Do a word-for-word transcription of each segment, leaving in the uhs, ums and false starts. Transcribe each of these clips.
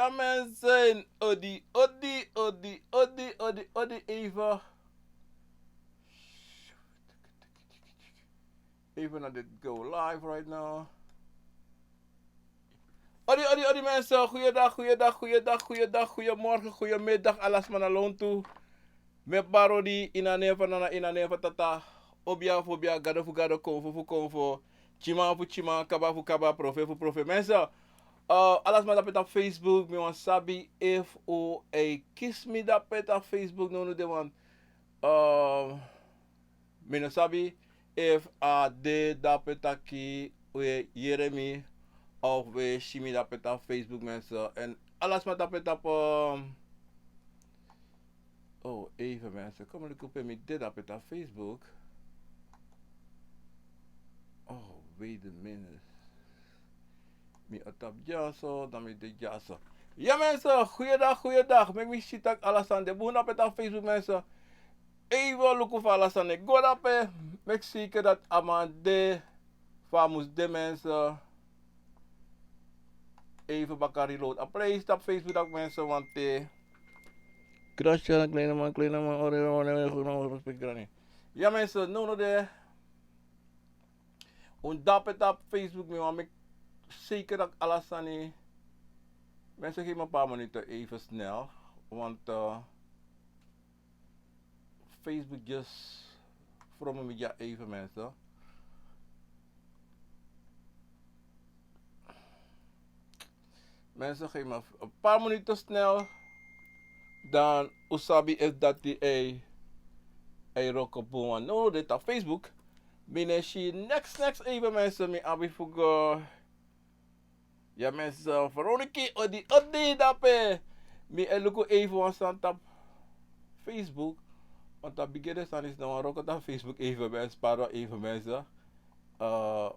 Amen, zijn. Odi, odi, odi, odi, odi, odi, even. Even na dit go live right now. Odi, odi, odi, mensen. Goeiedag, goeiedag, goeiedag, goeiedag, goeiemorgen, goeiemiddag, alasma na lontu. Mi e bari odi ini a nen fu Nana, ini a nen fu Tata, obia fu obia, gado fu gado, konfo fu konfo, tyiman fu tyiman, kaba fu kaba, profe fu profe. Mensen, eh, alasma dape tapu Facebook, mi wani sabi efu un e kisi mi dape tapu Facebook nownow de, want, eh, mi no sabi efu a de dape taki un e yere mi of un e si mi dape tapu Facebook, mensen. En alasma dape tapu, eh, oh, even, mensen. Kom, luku pe mi de dape tapu Facebook. Oh, wait a minute. Mi o tapu dyaso, dan mi de dyaso. Ya, mensen, goeiedag, goeiedag. Meki mi si taki ala sani de bun dape tapu Facebook, mensen. Even luku fa ala sani e go dape. Meki zeker dati a man de fa a mus de, mensen. Even baka reload a prijs tapu Facebook taki, mensen, want, eh, Gracias, kleine man, kleine man, ore, ore, ore, ore, respect, grani. Ya, mensen, nownow de un dape tapu Facebook, mi wani meki zeker taki ala sani. Mensen, geef me een paar minuten even snel, want, eh, Facebook just from mi dya even, mensen. Mensen, geef me een paar minuten snel. Dan un sabi efu dati e, e wroko bun, want nownow de tapu Facebook. Mi no e si niks, niks even, mensen. Mi abi fu go. Ya, mensen, Veroniki, odi, odi dape. Mi e luku even wan sani tapu Facebook. Want a bigin de sani, no wan wroko tapu Facebook even, mensen. Pardon even, mensen. Eh,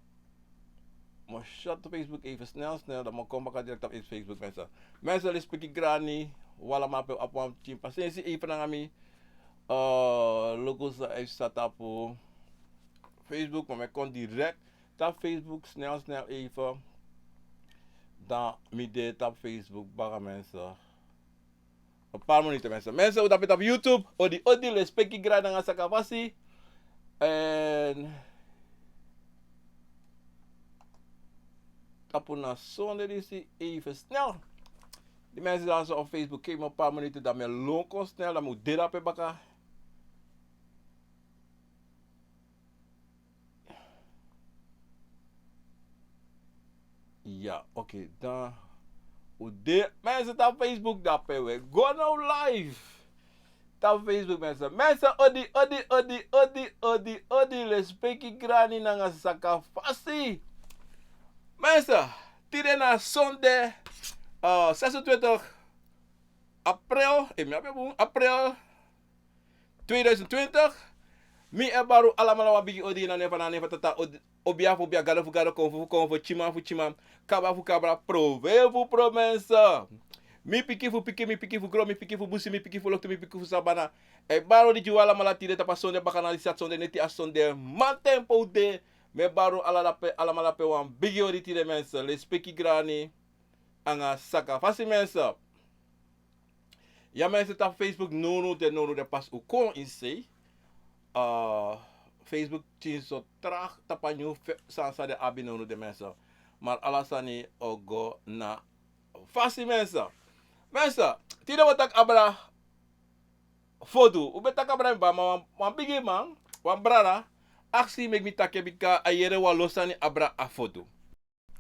mi o shut Facebook even snel, snel. Dan mi o kon baka direct tapu Facebook, mensen. Mensen, respect, grani. Un alamala pe un abi wan pikin pasensi even nanga mi. Eh, luku san e psa tapu Facebook, ma mi e kon direct tapu Facebook, snel, snel even. Dan mi de tapu Facebook baka, mensen. Een paar minuten, mensen. Mensen, un dape tapu YouTube. Odi, odi, respect, grani nanga sakafasi. En tapu na sonde disi even snel. Die mensen dan zo op Facebook, geef me een paar minuten, dan mi e lon kon snel, dan mi o de dape baka. Ya, oké, dan un de, mensen, tapu Facebook dape, we go now live. Tapu Facebook, mensen. Mensen, odi, odi, odi, odi, odi, odi, respect, grani nanga sakafasi. Mensen, tide na sonde, eh, zesentwintig april, eh, mi abi bun, april tweeduizend twintig. Mi e bari un alamala wan bigi odi ini a nen fu Nana, nen fu Tata, odi, obia fu obia, gado fu gado, konfo fu konfo, tyiman fu tyiman, kaba fu kaba, profe fu profe, mensen. Mi pikin fu pikin, mi pikin fu gron, mi pikin fu busi, mi pikin fu loktu, mi pikin fu sabana. E bari odi gi un alamala tide tapu a sonde baka na disi, a sonde neti, a sonde mamanten pe un de. Mi e bari un ala dape, alamala dape wan bigi odi tide, mensen. Respect, grani nanga sakafasi, mensen. Ya, mensen, tapu Facebook nownow de, nownow de pas un kon ini sei. Eh, Facebook tyari so traag tapu a nyun sani san den abi nownow de, mensen. Maar ala sani o go na fasi, mensen. Mensen, tide un o taki abra fodu. Un ben taki abra, mi bari, ma wan, wan bigi man, wan brada, aksi meki mi taki en bika a yere wan lo sani abra a fodu.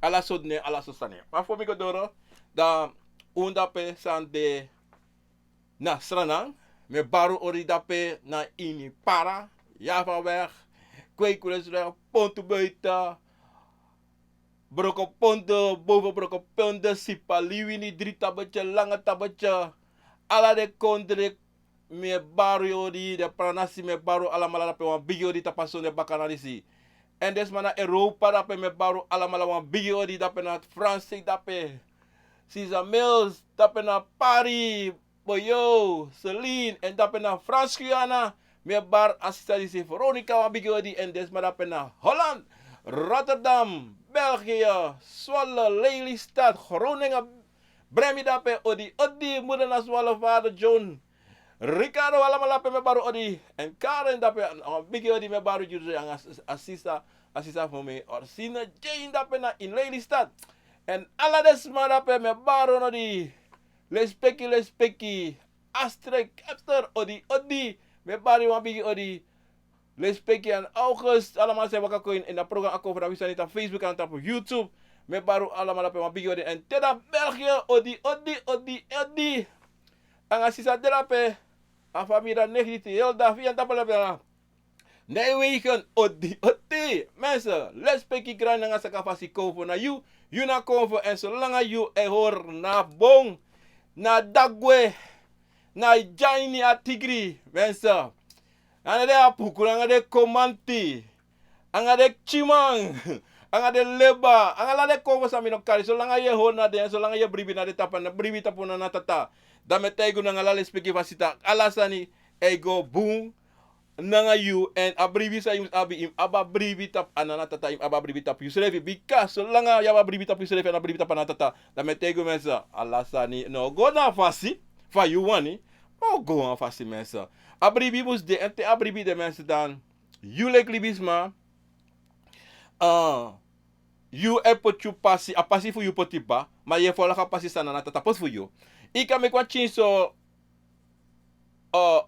Ala so den, ala so sani. Ma fu mi go doro, dan un dape san de na Sranan, mi e bari un odi dape na ini Para, Javaweg, Kweikuweliweg, Pontu Buiten, Brokopondo, boven Brokopondo, Sipaliwini, Drietabetje, Langetabetje, ala den kondre, mi e bari un odi, den pranasi, mi e bari un alamala dape wan bigi odi tapu a sonde baka na disi. En den sma na Europa dape, mi e bari un alamala wan bigi odi, dape na Frankrijk dape. Sisa Mills, dape na Paris, Boyo, Celine, en dape na Frans Guyana, mi e bari a sisa disi Veronica wan bigi odi, en den sma dape na Holland, Rotterdam, België, Zwolle, Lelystad, Groningen, Bremi dape odi, odi, muda na swalo, vader John. Ricardo, alamala dape mi e bari odi. En Karen dape, a bigi odi mi e bari yu, anga a sisa, a sisa fu mi, Orsina Jane dape na in Lelystad. En ala den sma dape mi e bari odi. Lespeki, lespeki. Astrid Kepster, odi, odi. Mi e bari wan bigi odi. Lespeki en August, alamala san e waka kon ini a program Ako Fu Dati Wi Sani tapu Facebook anga tapu YouTube. Mi e bari alamala dape wan bigi odi. En te na België, odi, odi, odi, odi. Anga sisa de dape, a famiri Negriti, Hilda, Fian, tapu dape na Nijmegen, odi, odi. Mensen, lespeki, grani anga saka fasi, konfo na yu, yu na konfo, en solanga yu e hori na bun, na dagwe, na Jaini a tigri, mensen. Anga den Apuku, anga den Komanti, anga den Ktiman, anga den Leba, anga ala den konfo san mi no kari. Solanga yu e hori na den, solanga yu e bribi na den tapu, na bribi tapu na Nana Tata, dan mi e taigi unu anga ala lespeki fasi taki ala sani e go bun nanga yu, en a bribi san yu mus abi, yu mus abi a bribi tapu a Nana Tata, yu mus abi a bribi tapu yusrefi. Bika solanga yu abi a bribi tapu yusrefi, a no bribi tapu a Nana Tata, dan mi e taigi unu, mensen, ala sani no o go na a fasi fa yu wani. No o go na a fasi, mensen. A bribi mus de, en te a bribi de, mensen, dan yu leki libisma, ah, yu e poti yu pasi, a pasi fu yu poti kba, ma yu e folgu a pasi san Nana Tata poti fu yu. Yu kan meki wan tyinso, ah,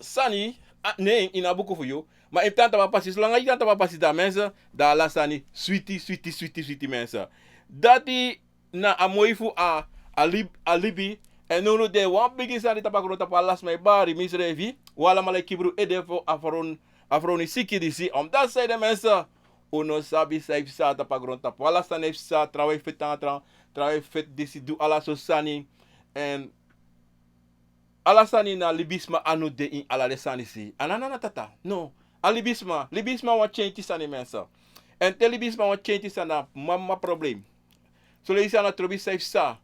sani, ah, nen ini a buku fu yu, ma yu mus tan na tapu a pasi. Solanga yu tan na tapu a pasi, dan, mensen, dan ala sani switi, switi, switi, switi, mensen. Dati na a moi fu a, a lib-, a libi. En nownow de wan bigi sani tapu a grontapu, ala sma e bari, misrefi, un alamala e kibri un ede fu a fron-, a fronisiki disi. Omdat san ede, mensen, un no sabi san e psa tapu a grontapu. Ala sani e psa, trawan e feti anga trawan, trawan e feti disi, du ala sortu sani. En ala sani na libisma anu de ini ala den sani disi. A no Nana Tata, no. A libisma, libisma wani tyentyi sani, mensen. En te libisma wani tyentyi sani, na mama problem. Son leisi a no trobi san e psa.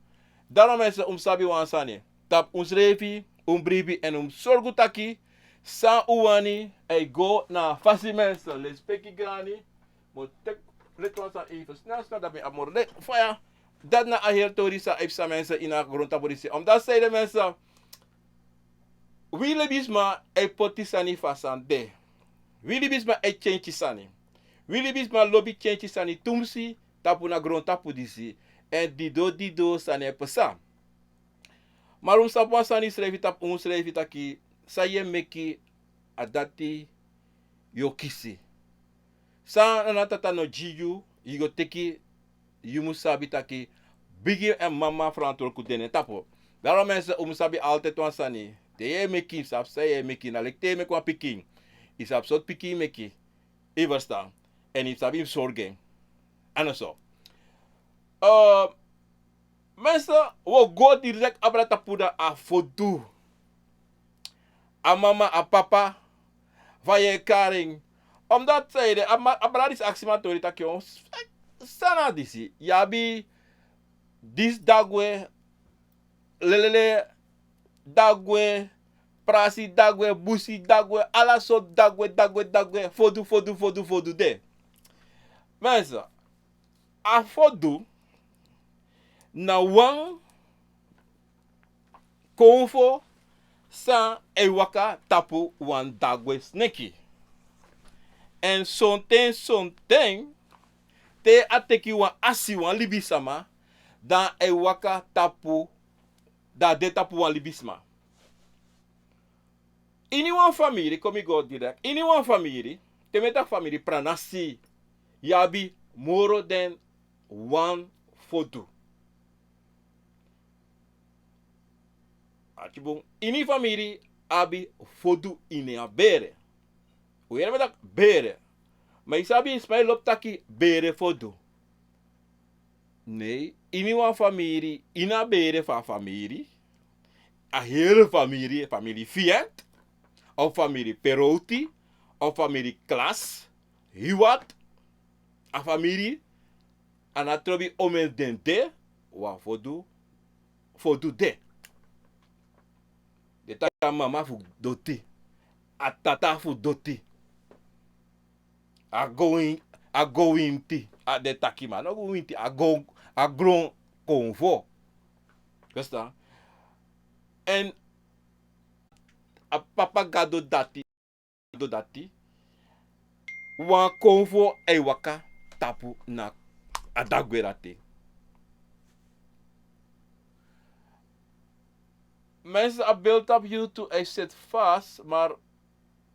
Daarom, mensen, un mus sabi wan sani. Tapu unsrefi, un mus bribi en un mus sorgu taki san un wani e go na a fasi, mensen. Lespeki, grani. Mi o teki leti wan sani even snel, snel, dan mi abi moro leti. Fa ya. Dati na a heri tori san e psa, mensen, ini a grontapu disi. Omdat san ede, mensen, wi libisma e poti sani fu a sani de. Wi libisma e tyentyi sani. Wi libisma lobi tyentyi sani tumsi tapu na grontapu disi. En didon didon sani e psa. Ma un mus sabi wan sani srefi tapu unsrefi taki san yu e meki, a dati yu o kisi. San Nana Tata no gi yu, yu go teki, yu mus sabi taki bigi en mama ferantwolku de na en tapu. Daarom, mensen, un mus sabi altijd wan sani. Te yu e meki, yu mus sabi san yu e meki. Na leki te yu meki wan pikin, yu mus sabi sortu pikin yu meki. Yu e ferstan. En yu mus sabi yu mus sorgu en. A no so. Eh, mensen, wi o go direct abra tapu na a fodu. A mama, a papa, fa yu e kari en. Omdat san ede, a ma-, a brada disi aksi mi a tori taki, o, san na disi. Yu abi disi dagwe, lelele dagwe, prasi dagwe, busi dagwe, ala sortu dagwe, dagwe, dagwe, fodu, fodu, fodu, fodu de. Mensen, a fodu na wan konfo san e waka tapu wan dagwe sneki. En sonten, sonten, te a teki wan asi, wan libisama, dan a e waka tapu, dan a de tapu wan libisma. Ini wan famiri, kon mi go direct. Ini wan famiri, te mi e taki famiri pranasi, yu abi moro den wan fodu. Atibun, ini famiri abi fodu ini a bere. Un yere mi e taki bere. Ma yu sabi, sma e lobi taki bere fodu. Nee, ini wan famiri, ini a bere fu a famiri, a heri famiri, famiri Fiant, of famiri Peroti, of famiri Klas, Hiwat, a famiri, a no trobi omeni den de, wan fodu, fodu de. Den taki a mama fu doti, a tata fu doti. A go win-, a go winti, a den taki ma, no go winti, a go, a gron konfo. Verstaan? En a papa gado dati, gado dati, wan konfo e waka tapu na a dagwe dati. Mensen, a beeld op YouTube e zit vast, maar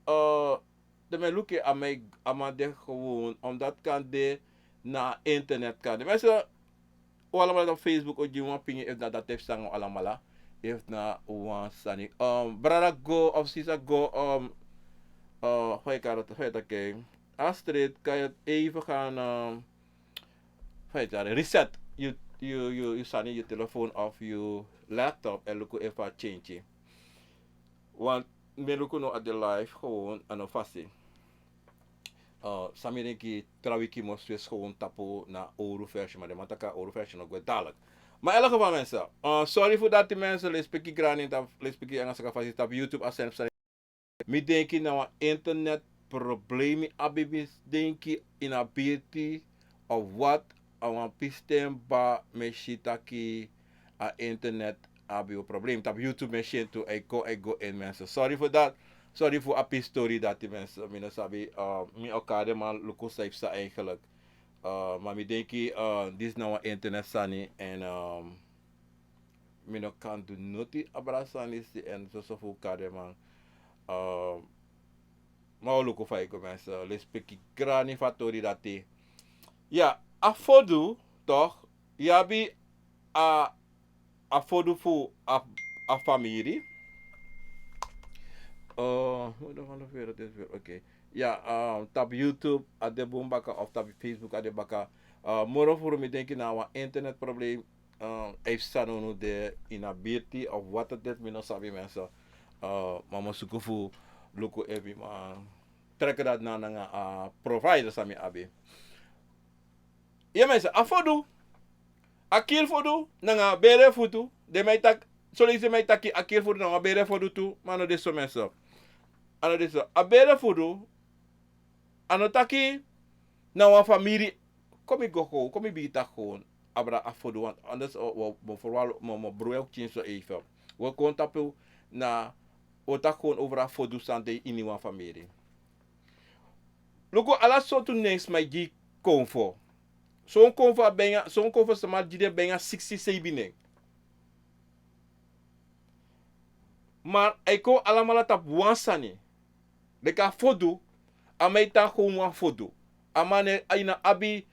eh, dan mi luku a mi, a man de gewoon, omdat kan de na internet kan de. Mensen, u allemaal op Facebook, o gi wan pingin, efu na dat heeft sanga allemaal, efu na wan sani. Um, brada go, of sisa go, um, uh, hoe je kan dat, hoe je dat kijken? Astrid, kan je het even gaan, um, hoe je het, reset? Je, je, je, je sani, je telefoon of je laptop, en luku efu a change. Want mi luku no a de live gewoon a no fasi. Uh, san mi denki tra wiki moro switch gewoon tapu na owru versie, maar den man taki a owru versie no gwe dadelijk. Maar in elk geval mensen, uh, sorry voor dat die mensen, lespeki grani, lespeki anga saka fasi tapu YouTube a sani. Mi denki na wan internet probleem, mi abi, mi denki ini a birti of wat, a wan pisten ba mi e si taki a internet abi un probleem. Tapu YouTube mi e si en tu, e kon, e go in mensen. Sorry voor dat. Sorry voor a pisi tori dati mensen. Mi no sabi, uh, mi o kari den man luku san e psa eigenlijk. Uh, maar mi denki, uh, disi na wan internet sani en, um, mi no kan du noti abra sani si en soso fu kari den man. Uh, ma o luku fa e go mensen. Lespeki grani fu a tori dati. Ya, a fodu, toch? Yu abi a, a fodu fu a, a famiri. Uh, oké. Ya, uh, tapu YouTube a de bun baka of tapu Facebook a de baka. Uh, moro furu mi denki na wan internet probleem. Uh, a e psa nownow de ini a birti of wat het is, mi no sabi mensen. Uh, ma mi o suku fu luku efu mi man trek dati na nanga a provider san mi abi. Ya mensen, a fodu, a kiri fodu nanga bere futu, den man e taki, soleisi den man e taki a kiri fodu nanga bere fodu tu, ma a no de so mensen. A no de so. A bere fodu, a no taki na wan famiri, kon mi go gewoon, kon mi bigin taki gewoon abra a fodu, want anders, o, o, mi o ferwari, mi o, mi o brui en pikin so even. Wi o kon tapu na, wi o taki gewoon over a fodu san de ini wan famiri. Luku ala sortu nen sma e gi konfo. Son konfo a benga, son konfo sma gi den benga siksi seibi nen. Maar a e kon alamala tapu wan sani. Leki a fodu, a man e tan gewoon wan fodu. A man e, a ini a abi,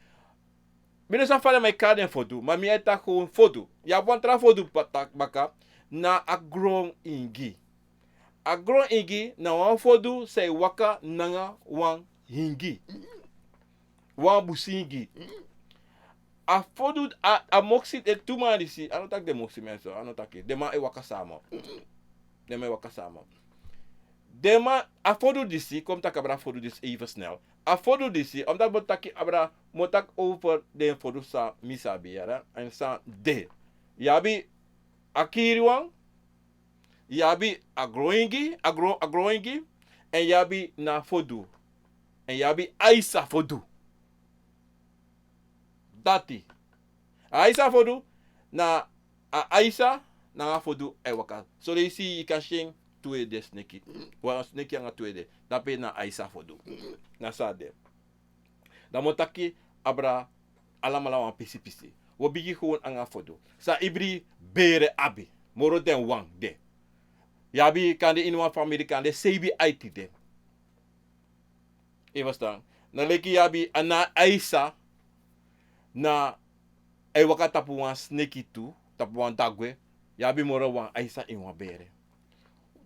mi no sabi fa den man e kari den fodu, ma mi e tan gewoon fodu. Yu abi wan tra fodu baka, na a gron ingi. A gron ingi na wan fodu san e waka nanga wan ingi. Wan busingi. A fodu, a, a moksi, den tu man disi, a no taki den moksi mensen, a no taki. Den man e waka sama. Den man e waka sama. Den man, a fodu disi, kon mi taki abra fodu disi even snel. A fodu disi, omdat mi o taki abra, mi o taki over den fodu san mi sabi, yara, en san de. Yu abi a kiri wan, yu abi a gron ingi, a gron, a gron ingi, en yu abi na fodu. En yu abi aisa fodu. Dati. A aisa fodu, na a aisa, nanga fodu e waka. Soleisi yu kan si en tu ede sneki. Wan sneki nanga tu ede. Dape na aisa fodu. Na so a de. Dan mi o taki abra alamala wan pisi pisi. Wi o bigin gewoon nanga fodu. San ibri bere abi. Moro den wan de. Yu abi kande ini wan famiri kande seibi aiti de. Yu e ferstan? Na leki yu abi a na aisa, na a e waka tapu wan sneki tu, tapu wan dagwe, yu abi moro wan aisa ini wan bere.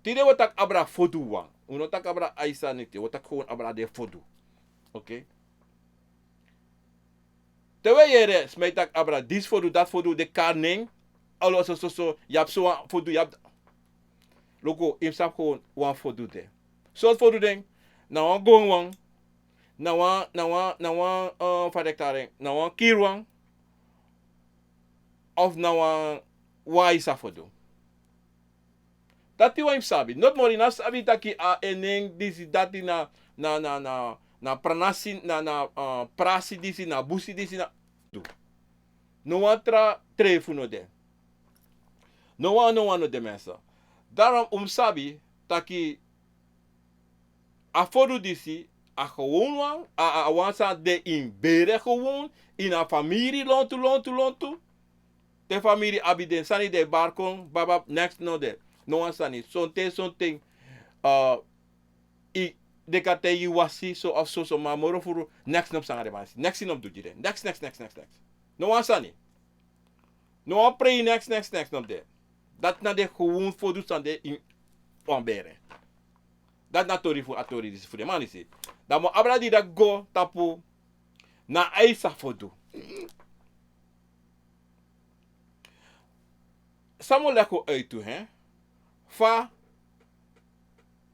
Tide wi o taki abra fodu wan. Wi no taki abra aisa neti, wi o taki gewoon abra den fodu. Oké? Te wi e yere sma e taki abra disi fodu, dati fodu, den kari nen, alo so, so, so, yu abi so wan fodu, yu abi. Luku, yu mus sabi gewoon wan fodu de. Sortu fodu den, na wan gon wan, na wan, na wan, na wan, eh, fa den e kari en, na wan kiri wan, of na wan, wan aisa fodu. Dati wan yu mus sabi. Noti moro yu no sabi taki a en nen disi dati na, na, na, na, na pranasi, na, na, eh, prasi disi, na busi disi, na. No wan tra trefu no de. No wan, no wan no de mensen. Daarom un mus sabi taki a fodu disi, a gewoon wan, a, a, a wan san de ini bere gewoon, ini a famiri lontu, lontu, lontu. Te famiri abi den sani den e bari kon, baba, neks no de. No wan sani, sonten, sonten, uh, i, den kan taigi wasi, so of so, so, ma moro furu, neks no psa nanga den man disi. Neks no mus du gi den. Neks, neks, neks, neks, neks. No wan sani. No wan prei, neks, neks, neks no mus de. Dati na den gewoon fodu san de ini wan bere. Dati na tori fu a tori disi fu den man disi. Dan mi o abra dida go tapu na Aisa fodu. San mi o leki un uit tu, hè? Fa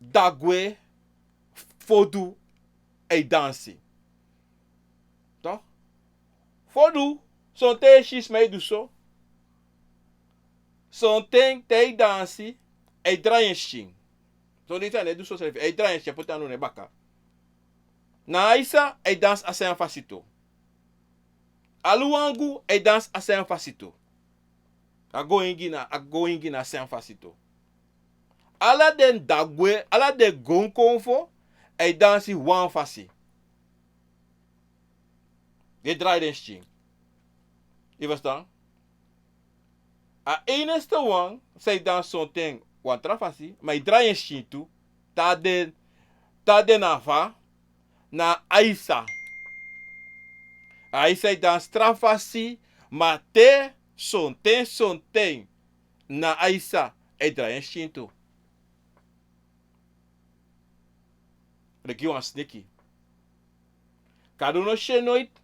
dagwe fodu e dansi. Toch? Fodu, sonten e si sma e du so. Sonten te e dansi, e drai en skin. Sonten e du so srefi, e drai en skin, poti en anu na en baka. Na Aisa, e dansi a srefi fasi tu. Aluwangu, e dansi a srefi fasi tu. A go ingi na, a go ingi na a srefi fasi tu. Ala den dagwe, ala den gonkonfo, e dansi wan fasi. E drai den skin. Yu ferstan? A enigste wan san e dansi sonten wan tra fasi, ma e drai en skin tu, te a de, te a de na fa, na Aisa. Aisa e dansi tra fasi, ma te sonten, sonten, na Aisa e drai en skin tu. Leki wan sneki. Kadu no si en noiti.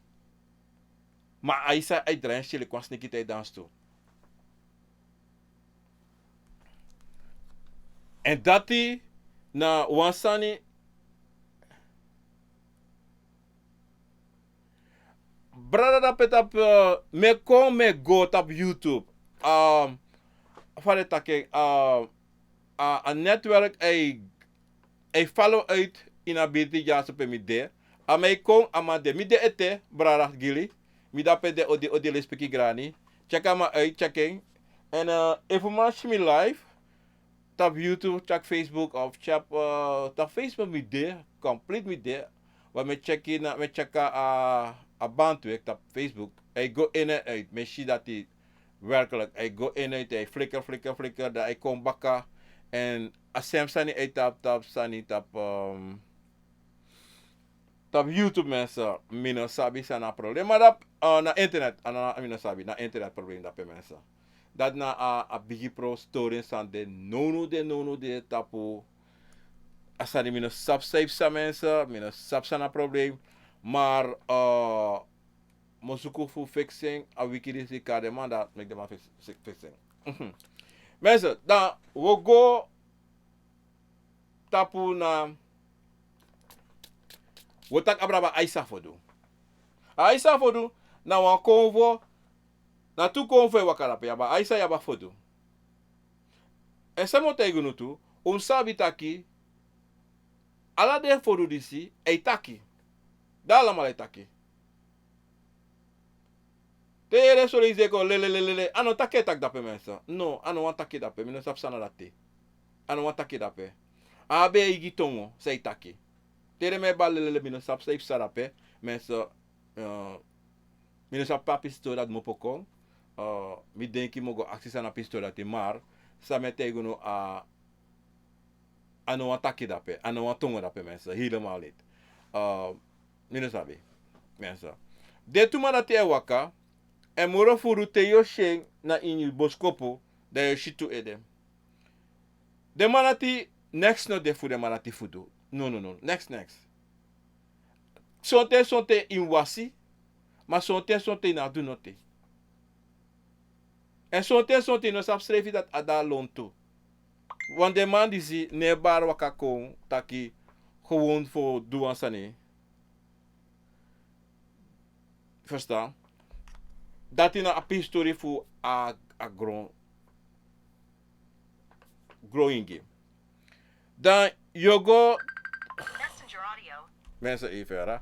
Ma Aisa e drai en skin leki wan sneki te a e dansi tu. Èn dati na wan sani. Brada, dape tapu, eh, mi e kon, mi e go tapu YouTube. Um, fa den taki, um, a, a netwerk e, e falo uit ini a birti dyaso pe mi de. A mi e kon, a man de. Mi de ete, brada Gili. Mi dape de, odi, odi, lespeki grani. Check a man uit, check en. Èn, eh, efu man si mi live, tapu YouTube, check Facebook, of check, eh, tapu Facebook mi de, complete mi de. Ma mi e check na, mi e check a, a bandwidth tapu Facebook. A e go in en uit, mi e si dati werkelijk. A e go in en uit, a e flikker, flikker, flikker, dan a e kon baka. Èn a srefi sani a e tapu, tapu sani, tapu, ehm, tapu YouTube, mensen, mi no sabi san na a problem. Ma dape, eh, na internet, a na, mi no sabi, na internet problem dape, mensen. Dati na a, a bigi pro story san de nownow de, nownow de tapu a sani, mi no sabi san e psa, mensen, mi no sabi san na a problem. Maar, eh, mi o suku fu fiksi en a wiki disi, kari den man, dan meki den man fiksi, fiksi en. Mhm. Mensen, dan wi o go tapu na, wi o taki abra a Aisa fodu. A Aisa fodu na wan konfo, na tu konfo e waka dape, yu abi a Aisa, yu abi a fodu. Èn san mi o taigi unu tu, un mus sabi taki ala den fodu disi e taki. Dan alamala e taki. Te yu yere son leisi e kon lele, lele, lele. A no taki e taki dape, mensen. No, a no wan taki dape. Mi no sabi san na dati. A no wan taki dape. A abi en eigi tongo san e taki. Te yu yere mi e bari lele, lele, mi no sabi san e psa dape, mensen. Eh, mi no sabi pe a pisitori dati kmopo kon. Eh, mi denki mi o go aksi san na a pisitori dati, maar san mi e taigi unu, a, a no wan taki dape, a no wan tongo dape, mensen, helemaal niet. Eh, mi no sabi, mensen. Den tu man dati e waka, èn moro furu te yu o si en na ini boskopu, dan yu o si tu ede. Den man dati, neks no de fu den man dati fu du. No, no, no, neks, neks. Sonten, sonten yu mus wasi, ma sonten, sonten yu no abi du noti. Èn sonten, sonten yu no sabi srefi dati a de na lontu. Want den man disi no e bari waka kon taki gewoon fu du wan sani. Verstaan? Dati na a pisitori fu a, a gron, gron ingi. Dan yu o go. Mensen, even, hè.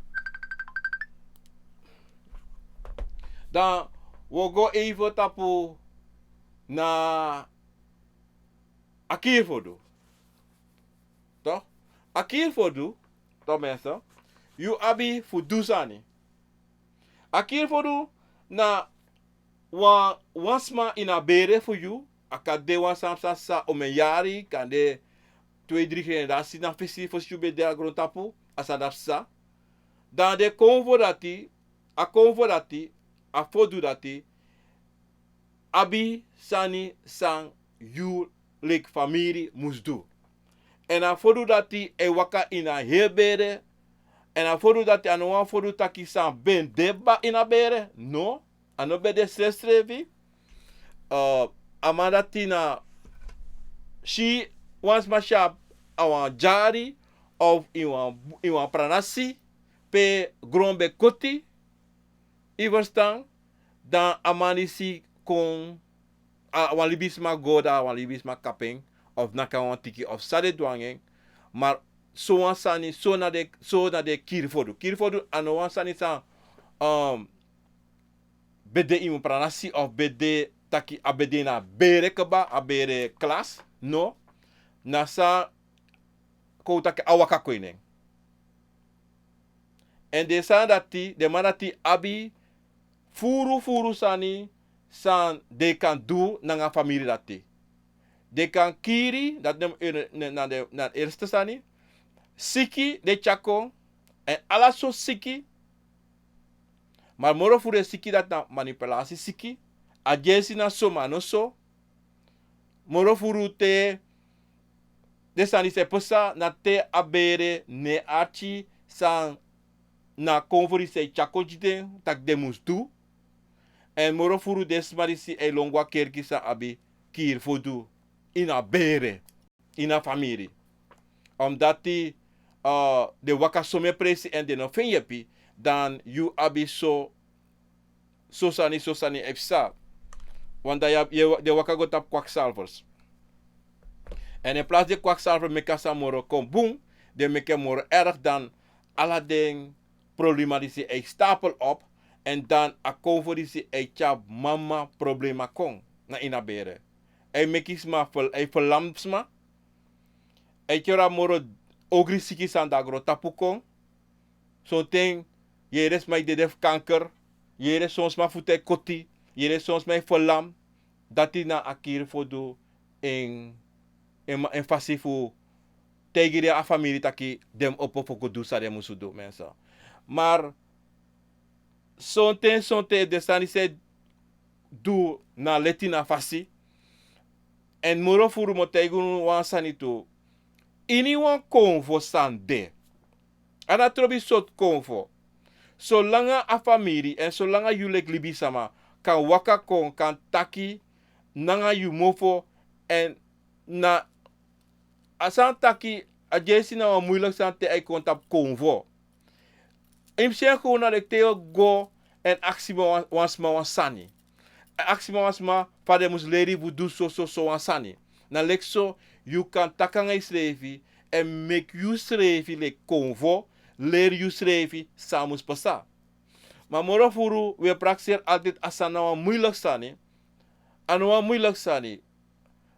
Dan wi o go even tapu na a kiri fu du. Toch? A kiri fu du, toch mensen, yu abi fu du sani. A kiri fu du na wan, wan sma ini a bere fu yu, a kan de wan sani san sa omen yari, kan de twee, drie generatie na fesi fosi yu ben de a grontapu, a sani dati sa. Dan den konfo dati, a konfo dati, a fodu dati, abi sani san yu leki famiri mus du. Èn a fodu dati e waka ini a heri bere. Èn a fodu dati a no wan fodu taki san ben de kaba ini a bere. No, a no ben de srefsrefi. Eh, a man dati na si wan sma si a wan dyari of ini wan, ini wan pranasi pe gron ben koti. Yu ferstan? Dan a man disi kon, a wan libisma go, dan a wan libisma kapu en, of naki a wan tiki, of san den du nanga en. Ma so wan sani, so na den, so na den kiri fu du. Kiri fu du a no wan sani san, um, ben de ini wan pranasi of ben de taki a ben de na bere kaba, a bere klas. No. Na san kon taki a waka kon ini en. Èn den sani dati, den man dati abi furu furu sani san den kan du nanga famiri dati. Den kan kiri, dati na, na, na, na den eerste sani. Siki den tyari kon, èn ala sortu siki. Ma moro furu den siki dati na manipulasi siki. A dyesi na so ma a no so. Moro furu te den sani disi e pasa na te a bere no e arki san na konfo disi e tyari kon gi den, taki den mus du. Èn moro furu den sma disi e lon go a kerki san abi kiri fu du ini a bere, ini a famiri. Omdati, eh, den waka somen presi èn den no feni yepi, dan yu abi so so sani, so sani e psa. Want dan yu abi, yu, den waka go tapu kwakzalvers. Èn in plaats den kwakzalver meki a sani moro kon bun, den meki en moro erg, dan ala den problema disi e stapel op, èn dan a konfo disi e tyari mama problema kon na ini a bere. E meki sma fel, e felam sma. E tyari a moro ogri siki san de na grontapu kon. Sonten yere sma e dede fu kanker, yere son sma futu e koti, yere son sma e felam. Dati na a kiri fu du en, en, en fasi fu taigi den a famiri taki den mus opo fu go du san den musu du, mensen. Maar sonten, sonten den sani disi e du na leti na fasi. Èn moro furu mi o taigi unu wan sani tu. Ini wan konfo san de. A no trobi sortu konfo. Solanga a famiri èn solanga yu leki libisma kan waka kon, kan taki nanga yu mofo, èn na a sani taki a dyesi na wan muilek sani te a e kon tapu konfo. Yu mus si en kon na leki te yu o go èn aksi wan, wan sma wan sani. A aksi wan sma fa den mus leri fu du so, so, so wan sani. Na leki so yu kan taki nanga yusrefi èn meki yusrefi leki konfo leri yusrefi san mus pasa. Ma moro furu wi e prakseri altijd a sani na wan muilek sani. A no wan muilek sani.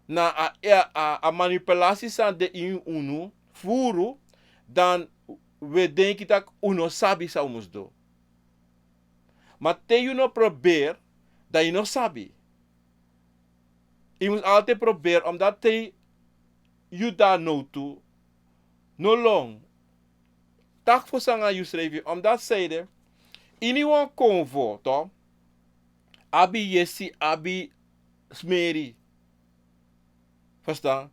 Na a, a, a, a manipulasi san de ini unu furu, dan wi e denki taki un no sabi san un mus du. Ma te yu no probeer, dan yu no sabi. Yu mus altijd probeer, omdat te yu de na nowtu, no lon. Taki fosi nanga yusrefi, omdat sanede, ini wan konfo, toch, abi yesi, abi smeri. Verstaan?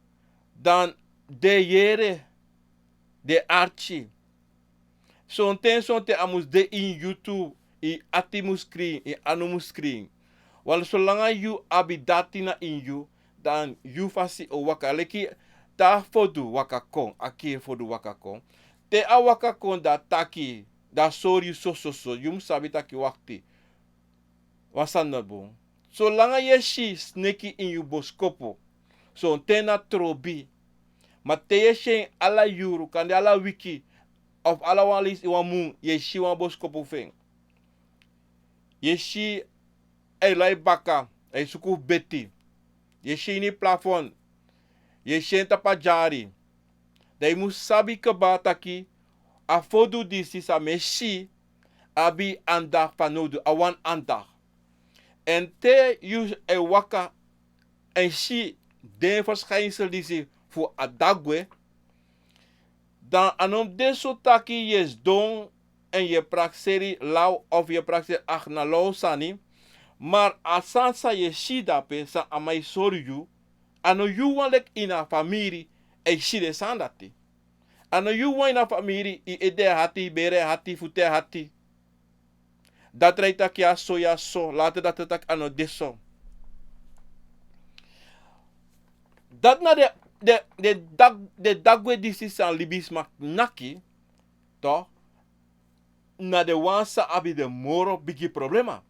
Dan den yere, den arki. Sonten, sonten a mus de ini yu tu, yu ati mus krin, yu anu mus krin. Want solanga yu abi dati na ini yu, dan yu fasi o waka. Leki te a fodu waka kon, a kiri fodu waka kon. Te a waka kon, dan a taki, dan a sori yu so, so, so, yu mus sabi taki wakti. Wan sani no bun. Solanga yu e si sneki ini yu boskopu, sonten na trobi. Ma te yu e si en ala yuru, kande ala wiki, of ala wan leisi wan mun, yu e si wan boskopu fu en. Yu e si a e lai baka, a e suku fu beti. Yu e si ini plafond. yu e si en tapu a dyari. Dan yu mus sabi kaba taki a fodu disi san mi e si abi andacht fanowdu, a wani andacht. Èn te yu e waka èn si den verschijnsel disi fu a dagwe, dan a no mus de so taki yu e sidon èn yu e prakseri law of yu e prakseri akti na law sani, maar a sani san yu e si dape san a man e sori yu, a no yu wan leki ini a famiri e si den sani dati. A no yu wan ini a famiri, yu ede e hati, yu bere e hati, futu e hati. Datra e taki ya so, ya so, later datra e taki a no de so. Dati na den, den, den dag-, den dagwe disi san libisma naki, toch, na den wan san abi den moro bigi problema.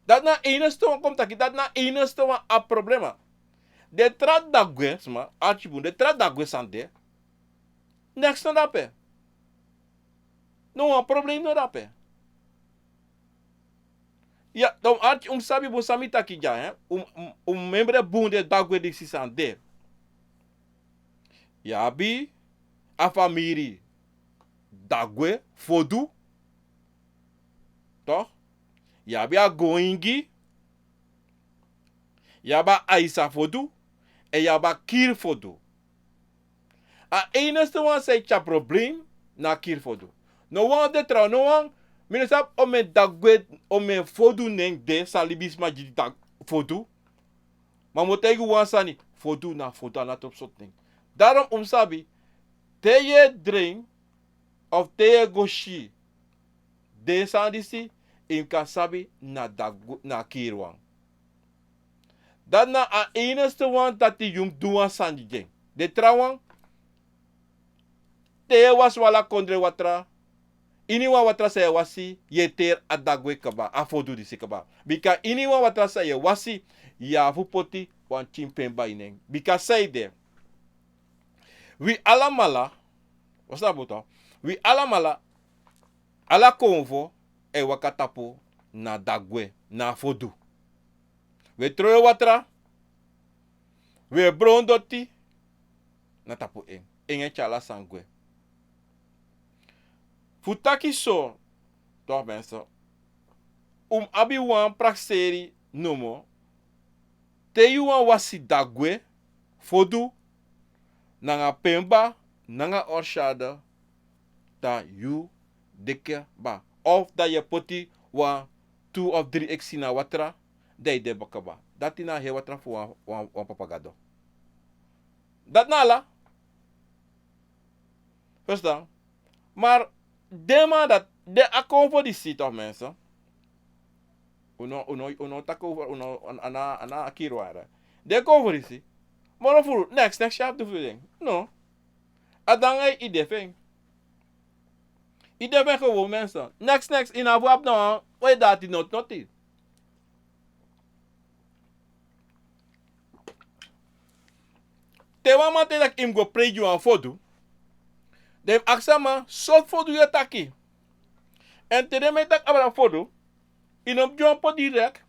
Dati na enigste wan kon mi taki, dati na enigste wan abi problema. Den tra dagwe, sma, arki bun, den tra dagwe san de, neks no de dape. No wan problem no de dape. Ya, dan arki, un mus sabi bun san mi taki dya, hè. Un, un, un mus memre bun den dagwe disi san de. Yu abi a famiri dagwe fodu. Toch? Yu abi a goingi. Yu abi a aisa fodu. Èn yu abi a kiri fodu. A enigste wan san e tyari problem na a kiri fodu. No wan de trouw, no wan. Mi no sabi omeni dagwe, omeni fodu nen de san libisma gi dagwe fodu. Ma mi o taigi wan sani, fodu na fodu, a no abi tropi sortu nen. Daarom un mus sabi, te yu e dren, of te yu e go si den sani disi, yu kan sabi na dagwe, na kiri wan. Dati na a enigste wan dati yu mus du wan sani gi en. Den trawan, te yu e wasi wan ala kondre watra, ini wan watra san yu e wasi, yu e teri a dagwe kaba, a fodu disi kaba. Bika ini wan watra san yu e wasi, yu abi fu poti wan pikin pemba ini en. Bika saide, wi alamala, wi sabi toch, wi alamala, ala konfo e waka tapu na dagwe, na fodu. Wi e trowe watra, wi e bron doti na tapu en. En e tyari ala sani gwe. Fu taki so, toch mensen, un mus abi wan prakseri nomo. Te yu wani wasi dagwe, fodu, nanga pemba, nanga orsada, dan yu de kaba. Of dan yu e poti wan tu of dri eksi na watra, dan yu de kaba. Dati na a heri watra fu wan, wan, wan papa gado. Dati na ala. Verstaan? Maar den man dati, den a konfo disi toch mensen. Un no, un no, un no taki over, un no, a no, a no a kiri wan. Den konfo disi. Moro furu, neks, neks yu abi du fu den. No. A de nanga yu ede fu en. Yu de fu en gewoon mensen. Neks, neks, yu no abi fu abi na wan, we dati noti, noti. Te wan man taki yu mus go prei gi wan fodu. Dan yu mus aksi a man, sortu fodu yu e taki? Èn te den man e taki abra fodu, yu no mus gi wan poti direct,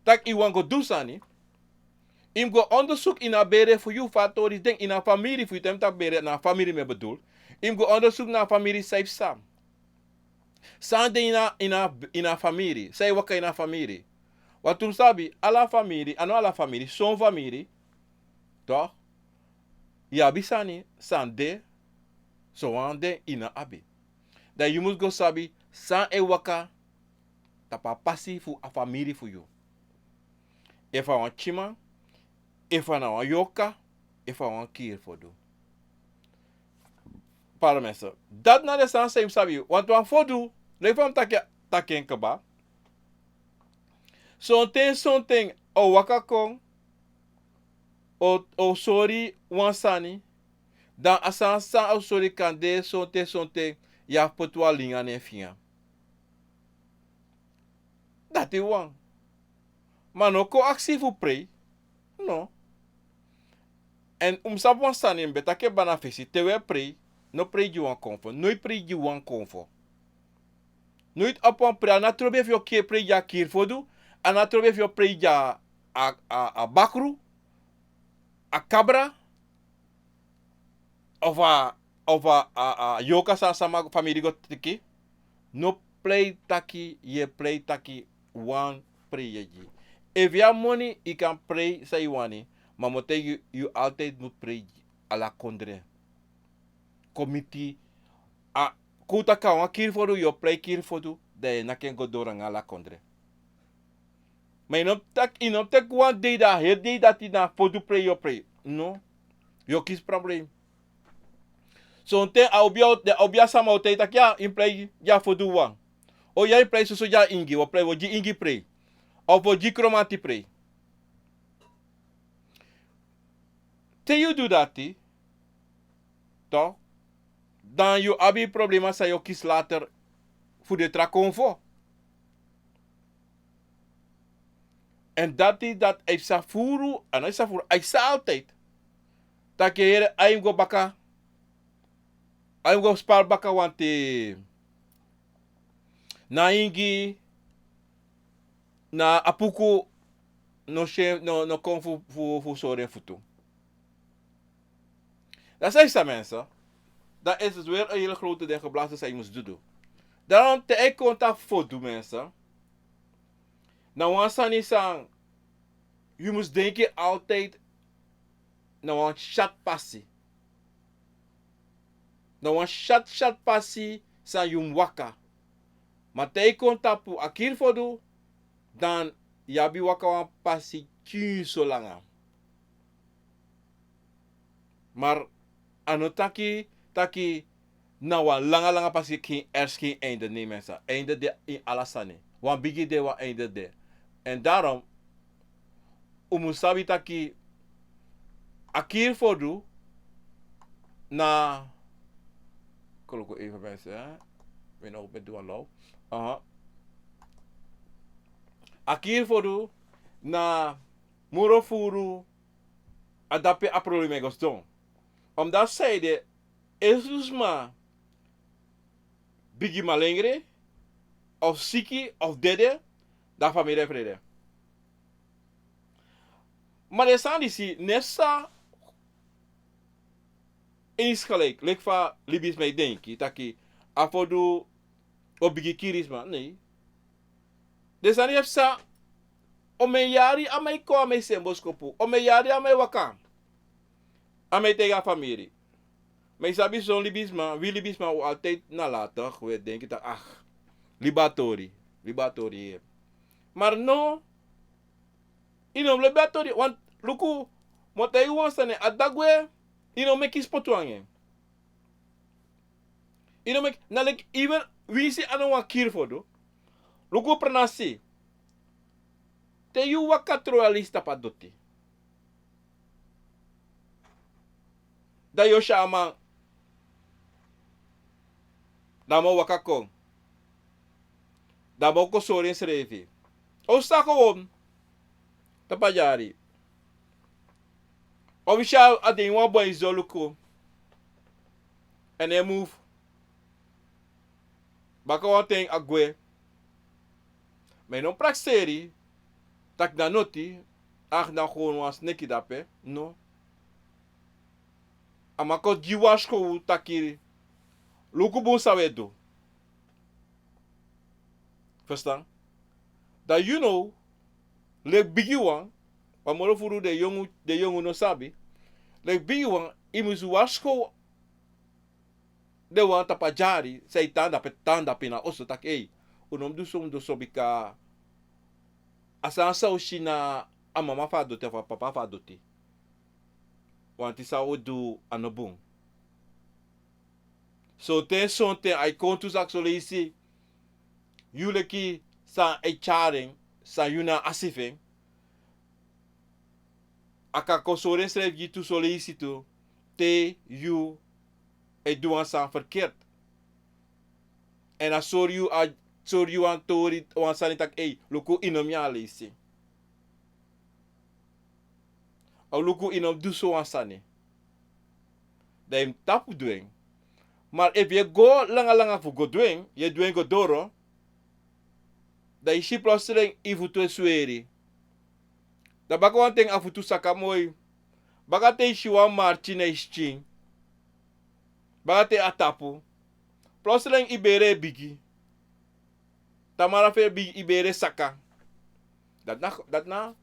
taki yu wani go du sani. Yu mus go ondersuku ini a bere fu yu, fa a tori de ini a famiri fu yu, te mi taki bere na famiri mi e bedoel. Yu mus go ondersuku na famiri san yu psa. San de ini a, ini a, ini a famiri, san e waka ini a famiri. Want un sabi, ala famiri, a no ala famiri, son famiri, toch, yu abi sani, san de, son wan de yu no abi. Dan yu mus go sabi, san e waka tapu a pasi fu a famiri fu yu. Efu a wan pikinman, efu a na wan yorka, efu a wan kiri fodu. Pardon mensen. Dati na den sani san yu mus sabi. Want wan fodu, no efu a mus taki, taki en kaba. Sonten, sonten, a o waka kon, a o, a o sori wan sani, dan a sani san a o sori kan de, sonten, sonten, yu abi fu poti wan linga na en finga. Dati wan. Ma no kon aksi fu prei. No. Èn un mus sabi wan sani, mi ben taki en baka na fesi, te wi e prei, no prei gi wan konfo, no e prei gi wan konfo. No e opo wan prei, a no trobi efu yu o prei gi a kiri fodu, a no trobi efu yu o prei gi a, a, a bakru, a kabra of a, of a, a, a yoka san a sama famiri go teki, no prei taki yu e prei taki wan prei yu e gi. Efu yu abi moni, yu kan prei san yu wani, ma mi o taigi yu, yu altijd mu prei gi ala kondre. Kon miti a, kon taki a wan kiri fodu, yu o prei kiri fodu, dan yu e naki en go doro nanga ala kondre. Ma yu no mus taki, yu no mus taki wan dei, dan a heri dei dati na fodu prei yu o prei. No. Yu o kisi problem. Sonten a obi a, a obi a sama o taigi taki ya, yu mus prei gi a fodu wan. O ya, yu mus prei soso gi a ingi, wi o prei, wi o gi ingi prei. Of wi o gi kromanti prei. Te yu du dati, toch, dan yu abi problema san yu o kisi later fu den tra konfo. En dati dati a e psa furu, a no e psa furu, a e psa altijd. Taki yu e yere, a e go baka, a e go spari baka wanten na ingi, na a puku no si en, no, no kon fu, fu, fu sori en futu. Dan san yu sabi, mensen, dan is het weer een hele grote ding geblazen san yu mus du. Daarom te yu kon tapu fodu, mensen, na wan sani san yu mus denki altijd na wan syatu pasi. Na wan syatu syatu pasi san yu mus waka. Ma te yu kon tapu a kiri fodu, dan yu abi waka wan pasi pikinso langa. Maar a no taki taki na wan langa langa pasi, geen ergens geen einde, nee mensen. Einde de in ala sani. Wan bigin de, wan einde de. En daarom un mus sabi taki a kiri fodu na, koloku even mensen, hè. We no ben du wan law. Aha. A kiri fodu na moro furu, a dape a problema e go sidon. Omdat san ede, efu sma bigin malengre, of siki, of dede, dan famiri e frede. Ma den sani disi no e psa insgelijk, leki fa libisma e denki taki a fodu o bigin kiri sma, nee. Den sani e psa, omeni yari a man e kon, a man e seni boskopu, omeni yari a man e waka, a man e taigi a famiri. Ma yu sabi son libisma, wi libisma, un altijd nalatig, un e denki taki, ah, libi a tori, libi a tori. Maar no, yu no mus libi a tori, want luku, mi o taigi wan sani, a dagwe, yu no meki spotu nanga en. Yu no meki, na leki even winsi a no wan kiri fodu. Luku pranasi. Te yu waka tron wan leisi tapu a doti, dan yu o si a man, dan a man o waka kon. Dan a man o kon sori ensrefi. O sa kon won tapu a dyari. Ofisyal a de ini wan bun e luku. Èn e mufu. Baka wan ten a gwe. Ma yu no prakseri taki na noti, a na gewoon wan sneki dape, no. A man kon gi wan skow taki luku bun san un e du. Verstaan? Dan yu no, leki bigi wan, wan moro furu den yongu, den yongu no sabi. Leki bigi wan, yu mus warskow den wan tapu a dyari san e tan dape, tan dape na oso taki, ei, un no mus du so, mus du so bika a sani san un si na a mama fu a doti of a papa fu a doti. Wanti san un du a no bun. Sonten, sonten a e kon tu saki son leisi, yu leki san e tyari en, san yu na a si fu en, a kan kon sori ensrefi gi yu tu son leisi tu, te yu e du wan sani verkeerd. Èn a sori yu, a sori yu wan tori, wan sani taki, ei, luku, yu no mus nyan a leisi. A luku, yu no mus du so wan sani. Dan yu mus tapu du en. Ma efu yu e go langa langa fu go du en, yu e du en go doro, dan yu si plotseling yu futu e sweri. Dan baka wan ten a futu saka moi. Baka te i si wan marki na i skin. Baka te a tapu. Plotseling i bere e bigi. Tamara fu i bigi, i bere saka. Dati na, dati na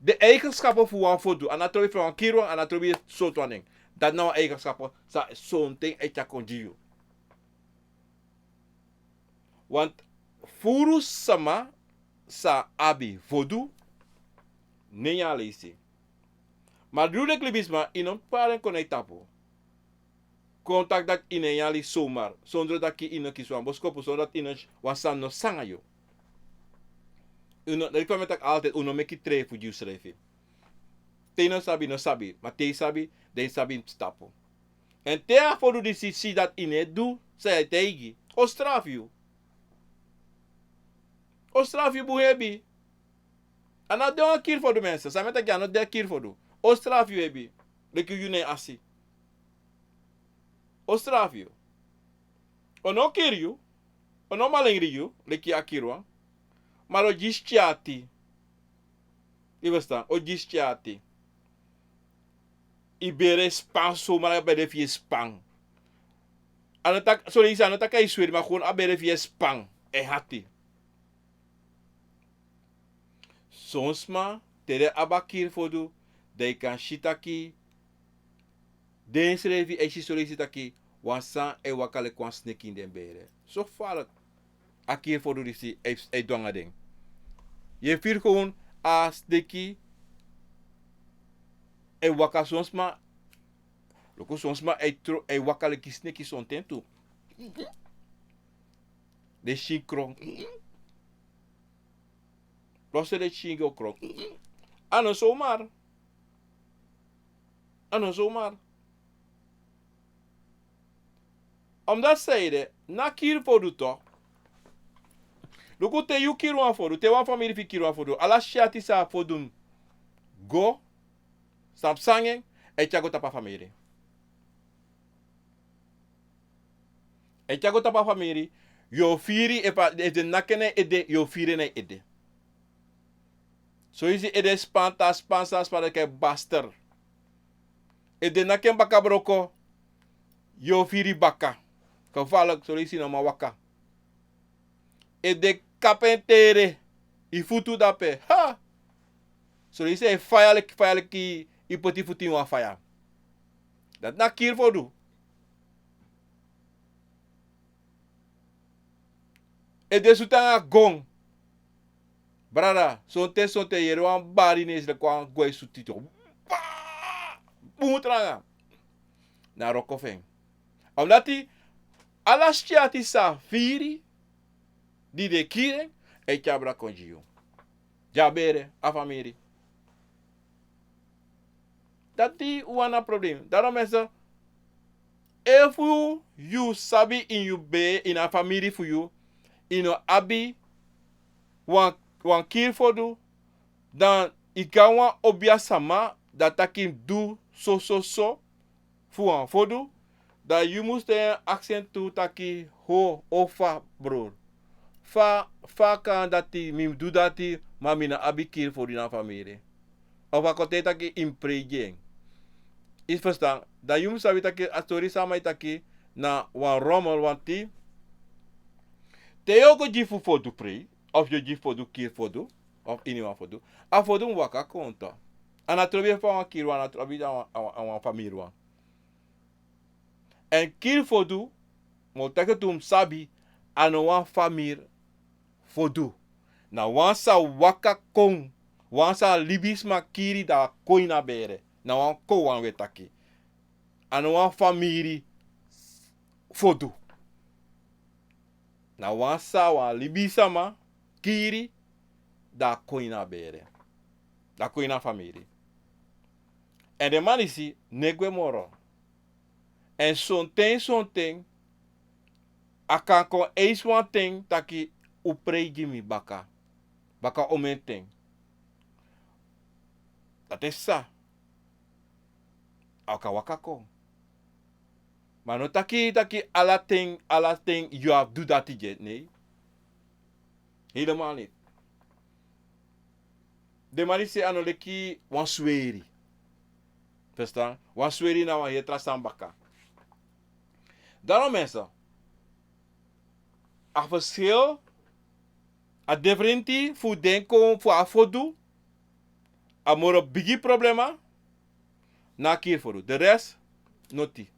den eigenskapu fu wan fodu. A no trobi fu wan kiri wan, a no trobi sortu wan nen. Dati na wan eigenskapu san sonten e tyari kon gi yu. Want furu sama sa abi fodu, ne en a leisi. Ma di yu leki libisma, i no pari en kon na i tapu. Kon taki dati i no e yali somar, sondro taki i no kisi wan boskopu, sondro dati i no, wan sani no sanga yu. Yu no, dati fa mi e taki altijd, un no meki trei fu gi yusrefi. Te i no sabi, no sabi, ma te i sabi, dan i sabi tapu. En te a fodu disi si dati i no e du san yu e taigi, o strafu yu. O strafu yu bun hebi. A no de wan kiri fodu, mensen. San mi e taki, a no de kiri fodu. O strafu yu hebi. Leki yu na en asi. O strafu yu. O no kiri yu. O no malengri yu leki a kiri wan. Ma o gi yu tyati. I ferstan, o gi yu tyati. I bere span, somar a bere fu yu e span. A no taki, son leisi a no taki a e sweri, ma gewoon a bere fu yu e span. E hati. Son sma, te den abi a kiri fodu, dan yu kan si taki den srefi e si son leisi taki wan sani e waka leki wan sneki ini den bere. So gevaarlijk. A kiri fodu disi e, e du nanga den. Yu e firi gewoon a sneki e waka, son sma. Luku, son sma e tro-, e waka leki sneki sonten tu. Den skin krong. Plotseling den skin go krong. A no somar. A no somar. Omdat zij de, na kiri fodu toch. Luku, te yu kiri wan fodu, te wan famiri fu yu kiri wan fodu, ala syati san a fodu go, san fu sanga en, e tyari go tapu a famiri. E tyari go tapu a famiri, yu o firi, efu den naki en na en ede, yu o firi en na en ede. Son leisi ede span, te a span, san a span, dan a e baster. Efu den naki en baka broko, yu o firi baka. Gevaarlijk, son leisi no man waka. Efu den kapu en tere, yu futu dape, ha! Son leisi a e faya leki, faya leki yu poti futu ini wan faya. Dati na kiri fodu. Efu den sutu en nanga gon. Brada, sonten, sonten yu yere wan bari na yu esi leki wan gon e sutu yu tu. Baa! Bun tranga. Na wroko fu en. Omdat ala syati san a firi, di den kiri en, e tyari baka kon gi yu. Di a bere, a famiri. Dati wan na problem. Daarom mensen, efu yu sabi ini yu bee, ini a famiri fu yu, yu no abi wan, wan kiri fodu, dan yu kon na wan obiasma, dan taki mi du so, so, so, fu wan fodu, dan yu mus e aksi en tu taki: ho, o fa, brada. Fa, fa kan dati, mi mus du dati, ma mi no abi kiri fodu ini a famiri. Of a kon taigi taki yu mus prei gi en. Yu ferstan, dan yu mus sabi taki a stori san a man e taki na wan rommel, want te yu o go gi fu fodu prei, of yu o gi fodu, kiri fodu, of ini wan fodu, a fodu mus waka kon tu. A no trobi fa wan kiri wan, a no trobi a wan, a wan, a wan famiri wan. Èn kiri fodu, mi o taki tu, mus sabi, a no wan famiri fodu. Na wan san waka kon, wan san libisma kiri dan a kon ini a bere. Na wan kon wan we taki. A no wan famiri fodu. Na wan san wan libisma kiri dan a kon ini a bere. Dan a kon ini a famiri. Èn den man disi no e gwe moro. Èn sonten, sonten, a kan kon eisi wan ten taki: un prei gi mi baka. Baka omeni ten. Dati e psa. A kan waka kon. Ma no taki, taki ala ten, ala ten yu abi du dati gi en, nee. Helemaal niet. Den man disi, a no leki wan sweri. Verstaan? Wan sweri na wan heri tra sani baka. Daarom mensen, a verschil, a differenti fu den kon fu a fodu, a moro bigi problema, na a kiri fodu. De rest, noti.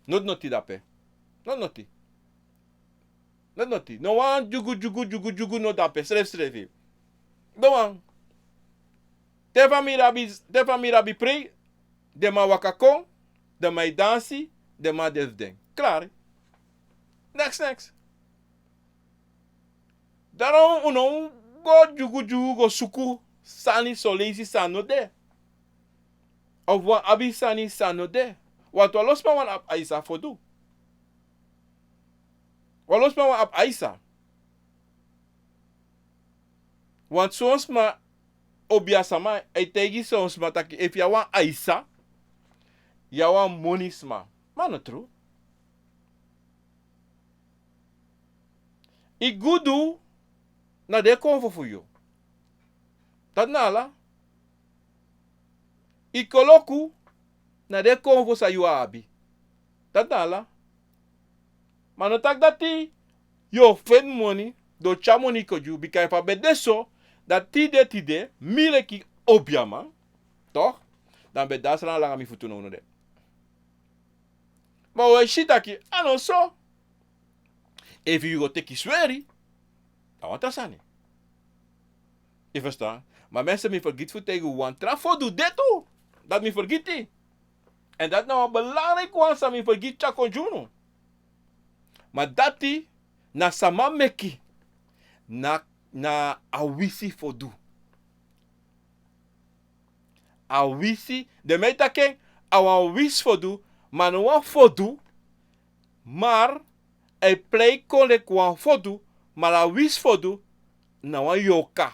Noti, noti dape. Noti, noti. Noti, noti. No wan dyugu, dyugu, dyugu, dyugu, no dape. Srefi, srefi. No wan. Te famiri abi, te famiri abi prei, den man waka kon, den man e dansi, den man de fu den. Klaar. Next, next. Daarom un no go dyugu dyugu go suku sani son leisi san no de. Of wan abi sani san no de. Want wan lo sma wani abi aisa fodu. Wan lo sma wani abi aisa. Want son sma, obiasama e taigi son sma taki efu yu abi wan aisa, yu abi wan moni sma. Ma no tru. Yu gudu na den konfo fu yu. Dati na ala. Yu koloku na den konfo san yu abi. Dati na ala. Ma no taki dati yu o feni moni, den o tyari moni kon gi yu, bika efu a ben de so, dan tide tide, mi leki obiaman, toch, dan mi ben de a sran langa mi futu nownow de. Ma wi e si taki a no so. Efu yu go teki sweri, dan wan tra sani. Yu ferstan? Ma mensen, mi fergiti fu taigi unu wan tra fodu de tu. Dati mi fergiti. Èn dati na wan belangrijk wan san mi fergiti tyari kon gi unu. Ma dati na sama meki, na, na a wisi fodu. A wisi, den mi e taki en, a wan wisi fodu, ma no wan fodu, maar a e plei kon leki wan fodu, maar a wisi fodu na wan yorka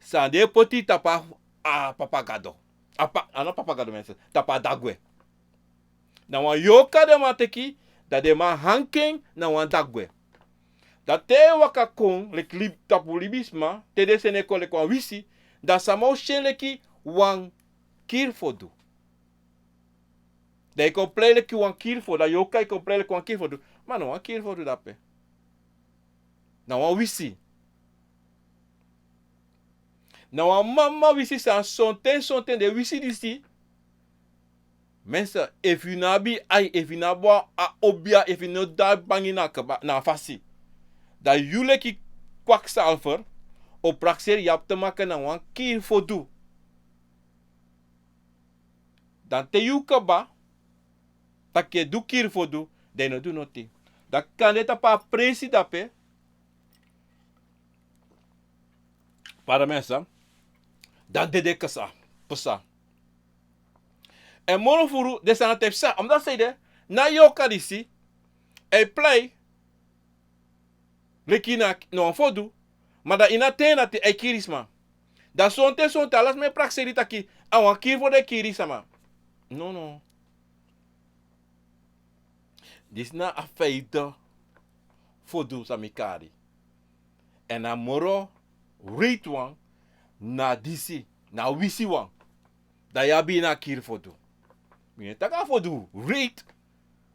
san den e poti tapu a, a Papa Gado. A pa, a no Papa Gado, mensen, tapu a dagwe. Na wan yorka den man teki, dan den man hangi en na wan dagwe. Dan te a e waka kon leki lib-, tapu libisma, te den seni en kon leki wan wisi, dan sama o si en leki wan kiri fodu. Dan a e kon plei leki wan kiri fodu, dan a yorka e kon plei leki wan kiri fodu. Ma no wan kiri fodu dape. Na wan wisi. Na wan mama wisi san sonten, sonten den wisi disi. Mensen, efu yu no abi ai, efu yu no abi a obia, efu yu no de bangi na kaba, na fasi, dan yu leki kwakzalver o prakseri yu abi te maken na wan kiri fodu. Dan te yu kaba taki yu e du kiri fodu, dan yu no du noti. Dan kande tapu a presi dape, pardon mensen, dan dede kasa, pasa. Èn moro furu den sani e psa, omdat a sei de, na yorka disi e plei leki na, na wan fodu, ma dan ini a ten dati a e kiri sma. Dan sonten, sonten ala sma e prakseri taki a wan kiri fodu e kiri sama. No, no. Disi na a feite fodu san mi kari. Èn a moro wreed wan na disi, na wisi wan. Dan yu abi na a kiri fodu. Mi no e taki a fodu wreed,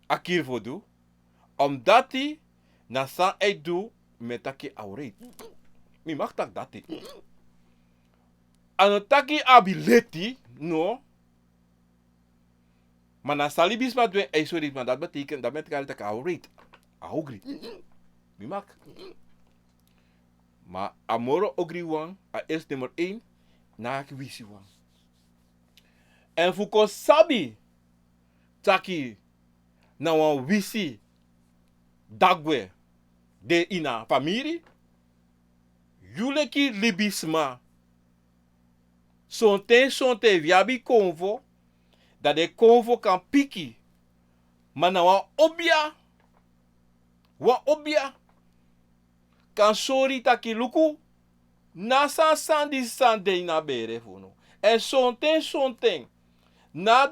a kiri fodu. Omdati na san a e du, mi e taki a wreed. Mi mag taki dati. A no taki a abi leti, no. Ma na san libisma du en, a e sori, ma dati betekent, dati mi e taki a wreed. A ogri. Mi mag. Ma a moro ogri wan, a eerste nummer één, na a wisi wan. Èn fu kon sabi taki na wan wisi dagwe de ini a famiri, yu leki libisma, sonten, sonten wi abi konfo, dan den konfo kan piki. Ma na wan obia, wan obia kan sori taki luku, na san, san disi san de ini a bere fu unu. Èn sonten, sonten, na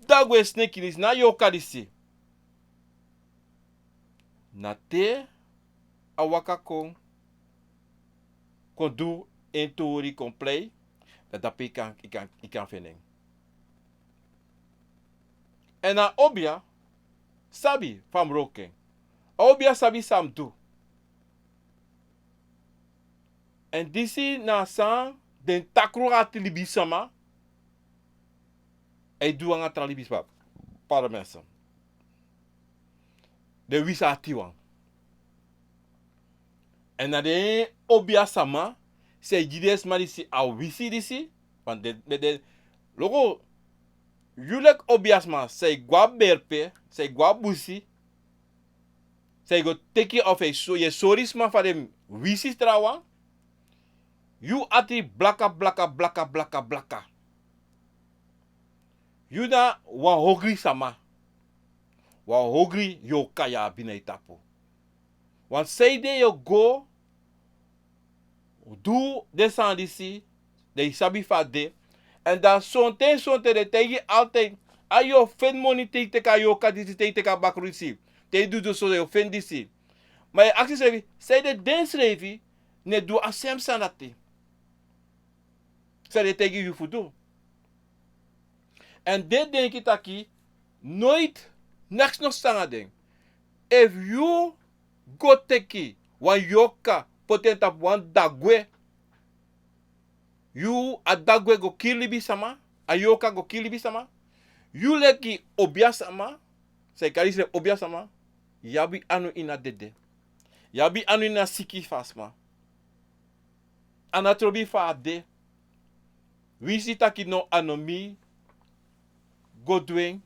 dagwe sneki disi, na yorka disi. Na te a waka kon, kon du en tori, kon plei. Dan dape yu kan, yu kan, yu kan feni en. Èn a obia sabi fa a mus wroko en. A obia sabi san a mus du. Èn disi na san den takru ati libisama e du anga tra libisama. Para mensen. Den wisi atiwan. Èn na den obia sama san e gi den sma disi a wisi disi. Want den, den, den, luku, yu leki obia sma san e go a berpe, san e go a busi, san e go teki of yu e so-, yu e sori sma fa den wisi trawan. Yu ati blaka, blaka, blaka, blaka, blaka. Yu na wan ogri sama. Wan ogri yorka yu abi na yu tapu. Wan sei de yu o go du den sani disi, dan yu sabi fa a de. Èn dan sonten, sonten den taigi yu altijd, a yu o feni moni te yu teki a yorka disi, te yu teki a bakru disi, te yu du du so yu o feni disi. Ma yu e aksi yusrefi, sei de den srefi no e du a sem sani dati. San den taigi yu fu du. Èn den denki taki noiti neks no sanga den. Efu yu go teki wan yorka poti en tapu wan dagwe, yu a dagwe go kiri libisama, a yorka go kiri libisama, yu leki obia sama, san e kari yusrefi obia sama, yu abi anu ini a dede. Yu abi anu ini a siki fu a sma. A no trobi fa a de. Winsi taki no, a no mi go du en,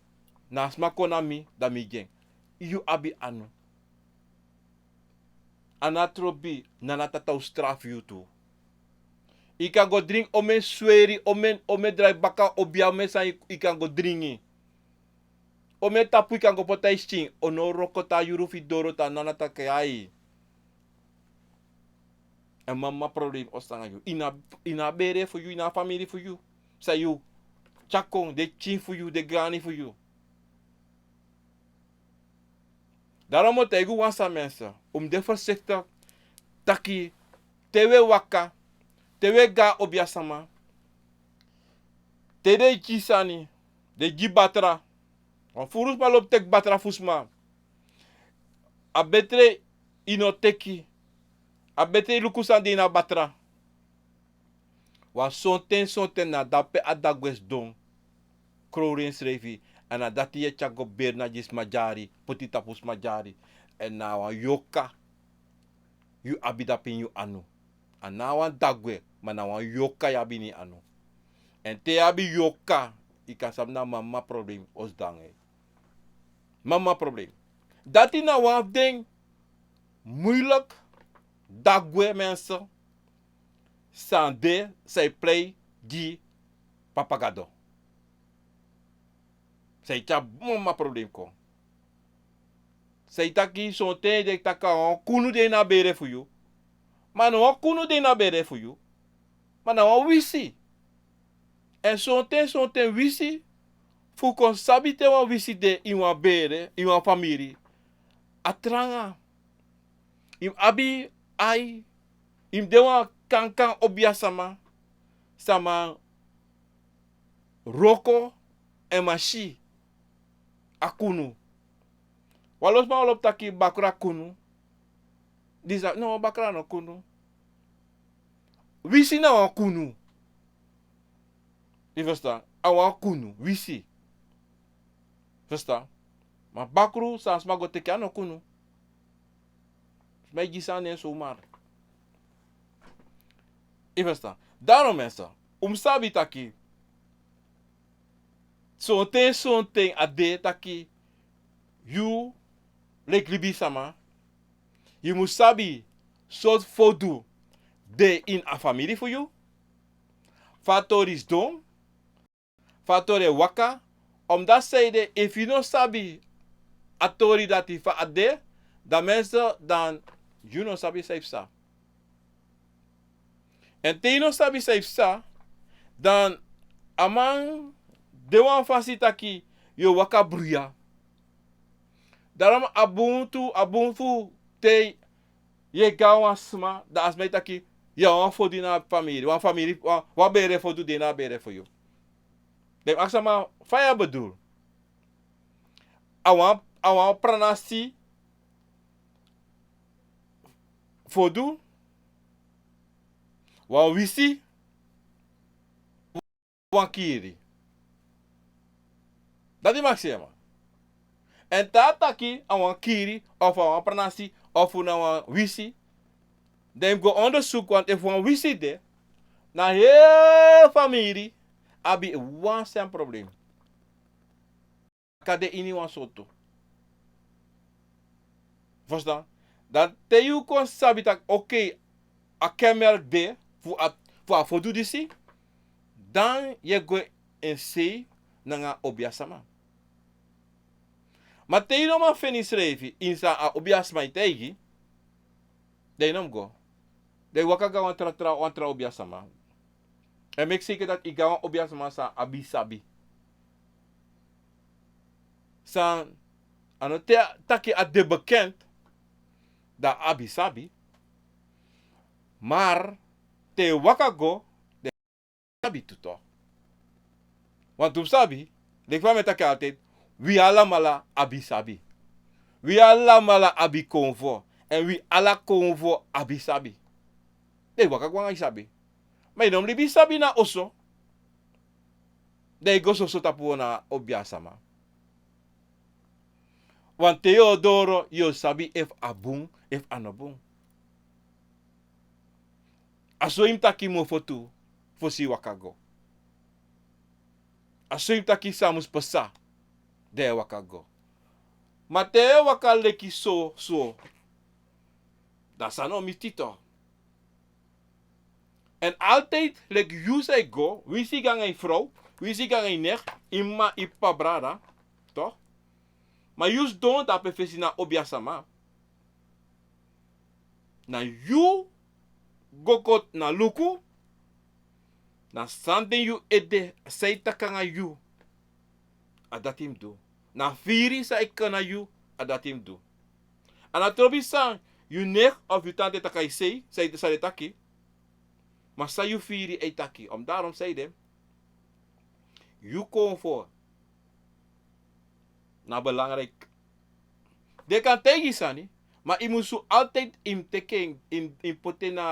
na a sma kon na mi, dan mi gi en. Yu abi anu. A no trobi, Nana Tata o strafu yu tu. Yu kan go dringi omeni sweri, omeni, omeni drai baka, obia, omeni sani yu, yu kan go dringi. Omeni tapu yu kan go poti a yu skin, a no wroko, te a yuru fu yu doro, te a Nana Tata kai. Èn mama problem o sanga yu. Ini a, ini a bere fu yu, ini a famiri fu yu. San yu tyari kon, den pikin fu yu, den grani fu yu. Daarom mi o taigi un wan sani mensen. Un mus de voorzichtig taki te un e waka, te un e go na obia sama, te den e gi sani, den e gi batra. Wan furu sma lobi teki batra fu sma. A betre yu no teki. A betre yu luku san de ini a batra. Wan sonten, sonten na dape a dagwe sidon. Krowri ensrefi. Èn na dati yu e tyari go beri na gi sma dyari, poti tapu sma dyari. Èn na wan yorka yu abi dape ini yu anu. A no wan dagwe, ma na wan yorka yu abi ini yu anu. Èn te yu abi yorka, yu kan sabi na mama problem o sidon nanga yu. Mama problem. Dati na wan fu den moeilijk dagwe mensen san de, san e plei gi Papa Gado. San e tyari mama problem kon. San e taki sonten den taki a wan kunu de ini a bere fu yu. Ma a no wan kunu de ini a bere fu yu. Ma na wan wisi. Èn sonten, sonten wisi, fu kon sabi te wan wisi de ini wan bere, ini wan famiri. A tranga. Yu mus abi ai, yu mus de wan kankan obia sama, sama wroko èn man si a kunu. Wan lo sma o lobi taki bakru a kunu. Disi taki no, bakru a no kunu. Wisi na wan kunu. Yu ferstan? A wan kunu, wisi. Ferstan? Ma bakru san sma go teki a no kunu. Sma e gi sani en zomaar. Yu ferstan? Daarom mensen, un mus sabi taki sonten, sonten a de taki yu leki libisama, yu mus sabi sortu fowtu de ini a famiri fu yu. Fa a tori sidon, fa a tori e waka, omdat san ede, efu yu no sabi a tori dati fa a de, dan mensen, dan yu no sabi san yu psa. Èn te yu no sabi san yu psa, dan a man de wan fasi taki yu o waka bruya. Daarom a bun tu, a bun fu te yu e go na wan sma, dan a sma e taki, Ya, wan fodu na famiri, wan famiri, wan, wan bere fodu de na bere fu yu. Den aksi a man fa yu e bedul. A wan, a wan pranasi fodu, wan wisi, wan kiri. Dati mi aksi a man. Èn te a taki a wan kiri, of a wan pranasi, of na wan wisi, dan yu mus go ondersuku, want efu wan wisi de, na heri famiri abi wan sen problem. Kan de ini wan sortu. Verstaan? Dan te yu kon sabi taki, oké, a kenmerk de fu a, fu a fodu disi, dan yu e go en sei nanga obiasma. Ma te yu no man feni srefi ini san a obiasma e taigi, dan yu no mus go. Dan yu waka go na wan tra, tra, wan tra obiasma. Èn meki seiker dati yu go na wan obiasma san abi sabi. San a no te taki a de bekend, dan a abi sabi. Maar te yu waka go, dan yu sabi tu toch. Want un sabi, leki fa mi e taki altijd, wi alamala abi sabi. Wi alamala abi konfo. Èn wi ala konfo abi sabi. Dan yu waka go anga yu sabi. Ma yu no mus libi yu sabi na oso. Dan yu go soso tapu na obiasma. Want te yu o doro, yu o sabi efu a bun, efu a no bun. A so yu mus taki mofo tu, fosi yu waka go. A so yu mus taki san mus pasa, dan yu e waka go. Ma te yu e waka leki so, so, dan san no miti toch. Èn altijd, leki yu san e go, winsi yu go anga yu frow, winsi yu go anga yu nek, yu m'ma, yu p'pa, brada, toch? Ma yu sidon dape fesi na obiasma. Na yu go kon na luku, na san de ini yu ede, san e taki anga yu, a dati yu mus du. Na firi san e kon na yu, a dati yu mus du. A no trobi san yu nek of yu tante e taki a yu sei, san yu, san den e taki. Ma san yu firi e taki. Om daarom sei den, yu konfo na belangrijk. Den kan taigi yu sani, ma yu musu altijd yu mus teki en, yu mus, yu mus poti en na,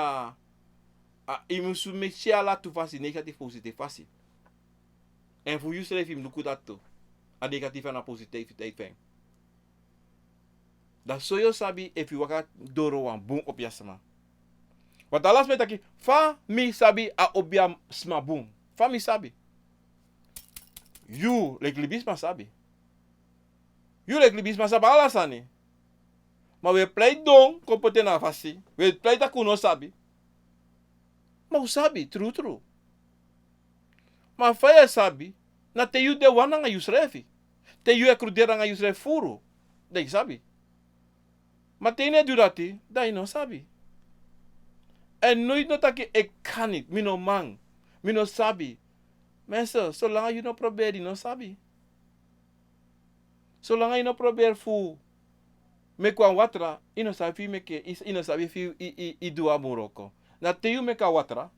a, yu musu meki ala tu fasi, negatief, positief fasi. Èn fu yu srefi yu mus luku dati tu. A negatief èn a positiviteit fu en. Dan so yu o sabi efu yu waka doro wan bun obiasma. Want ala sma e taki, fa mi sabi a obiasma bun? Fa mi sabi? Yu leki libisma sabi. Yu leki libisma sabi ala sani. Ma wi e prei don kon poti en na fasi. Wi e prei taki un no sabi. Ma un sabi, trutru. Ma fa yu e sabi, na te yu de wan nanga yusrefi. Te yu e kruderi nanga yusrefi furu, dan yu sabi. Ma te yu no e du dati, dan yu no sabi. Èn noiti no taki ik kan niet, mi no man, mi no sabi. Mensen, solanga yu no proberi, yu no sabi. Solanga yu no proberi fu meki wan watra, yu no sabi efu yu meki, yu, yu no sabi efu yu, yu, yu, yu du wan bun wroko. Na te yu meki a watra,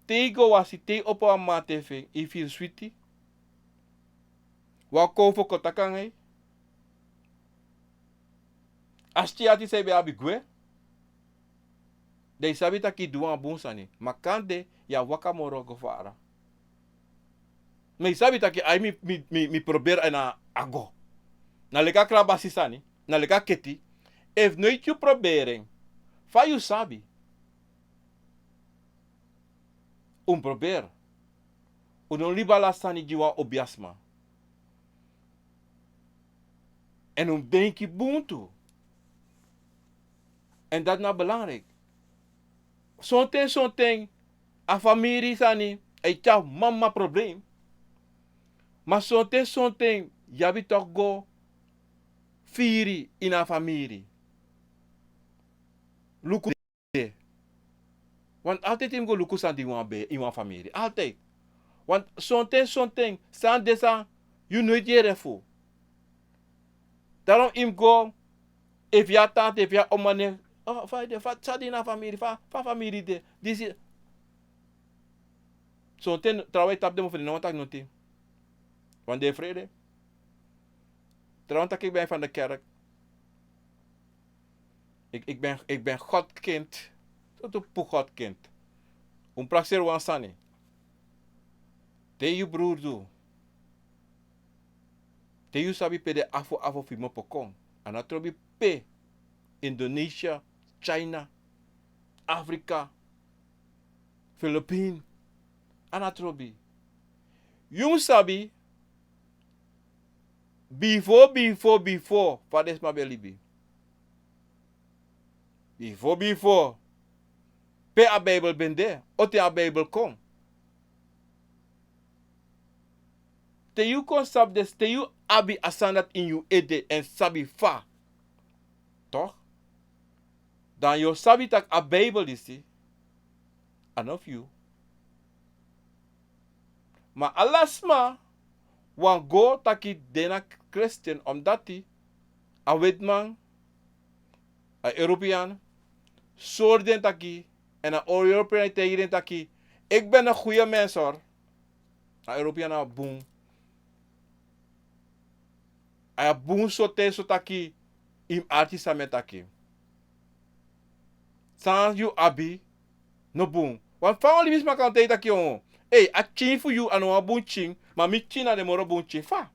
te yu go wasi, te yu opo wan mate fu en, yu firi switi. Wan konfo kon taki anga yu. A switi ati san yu ben abi gwe. Dan yu sabi taki yu du wan bun sani. Ma kande yu e waka moro go fara. Ma yu sabi taki ai mi, mi, mi, mi proberi en, a go. Na leki a krabasi sani, na leki a keti. Efu noiti yu proberi en, fa yu sabi? Un proberi. Un no libi ala sani gi wan obiasma. Èn un mus denki bun tu. Èn dati na belangrijk. Sonten, sonten, a famiri sani e tyari mama problem. Ma sonten, sonten, yu abi toch go firi ini a famiri. Luku de. Want altijd yu mus go luku san de ini wan be, ini wan famiri. Altijd. Want sonten, sonten, san de san yu noiti yere fu. Daarom yu mus go, efu yu a tante, efu yu a oma nen, Oh, fa yu de, fa, san de na famiri, fa, fa famiri de. Disi. Sonten trawan e tapu den mofu, den no wani taki notin. Want den e frede. Trawan taki ik ben van de kerk. Ik, ik ben, ik ben Godkind. Sortu pu Godkind. Un prakseri wan sani. Te yu broer du. Te yu sabi pe den afo afo fu yu mopo kon. A no trobi pe. Indonesia, China, Afrika, Filipin. A no trobi. Yu mus sabi. Bifo, bifo, bifo, fa den sma ben libi. Bifo, bifo. Pe a Bijbel ben de, o te a Bijbel kon. Te yu kon sabi den, te yu abi a sani dati ini yu ede èn sabi fa. Toch? Dan yu o sabi taki a Bijbel disi, a no fu yu. Ma ala sma wani go taki den na Christian, omdat a wetiman, a European, sori den taki, èn a European e taigi den taki, ik ben een goede mens hoor. A European na bun. A ya bun so te so taki, yu mus arki san mi e taki. San yu abi, no bun. Wan fa wan libisma kan taigi taki, yongo. Ei, a pikin fu yu a no wan bun pikin, ma mi pikin na den moro bun pikin fa.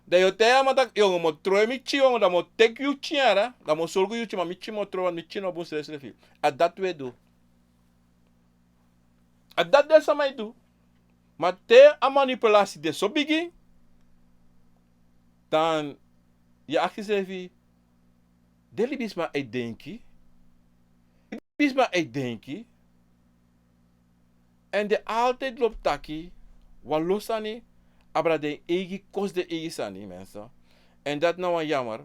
Dan yu o taigi a man taki, yongo, mi o tron mi pikin, yongo, dan mi o teki yu pikin, yara, dan mi o sorgu yu pikin, ma mi pikin mi o tron, want mi pikin no bun srefsrefi. A dati wi e du. A dati den sama e du. Ma te a manipulasi de so bigi, dan yu e aksi yusrefi, den libisma e denki? Libisma e denki? Èn den altijd lobi taki, wan lo sani abra den eigi, kosi den eigi sani, mensen. Èn dati na wan jammer,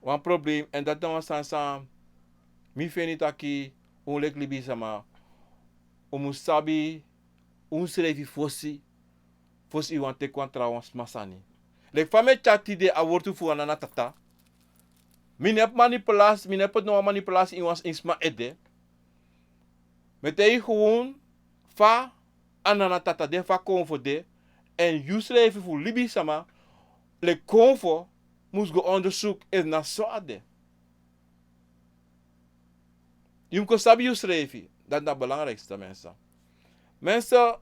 wan probleem, èn dati na wan sani san mi feni taki un leki libisma, un mus sabi unsrefi fosi, fosi yu wani teki wan trawan sma sani. Leki fa mi e tyari tide a wortu fu wan nana tata. Mi no e manipulasi, mi no e poti no wan manipulasi ini wan, ini sma ede. Mi e taigi yu gewoon fa a nana tata de, fa konfo de, èn yusrefi fu libisma, leki konfo, mus go onderzoek efu na so a de. Yu mus kon sabi yusrefi, dati na belangrijkste, mensen. Mensen,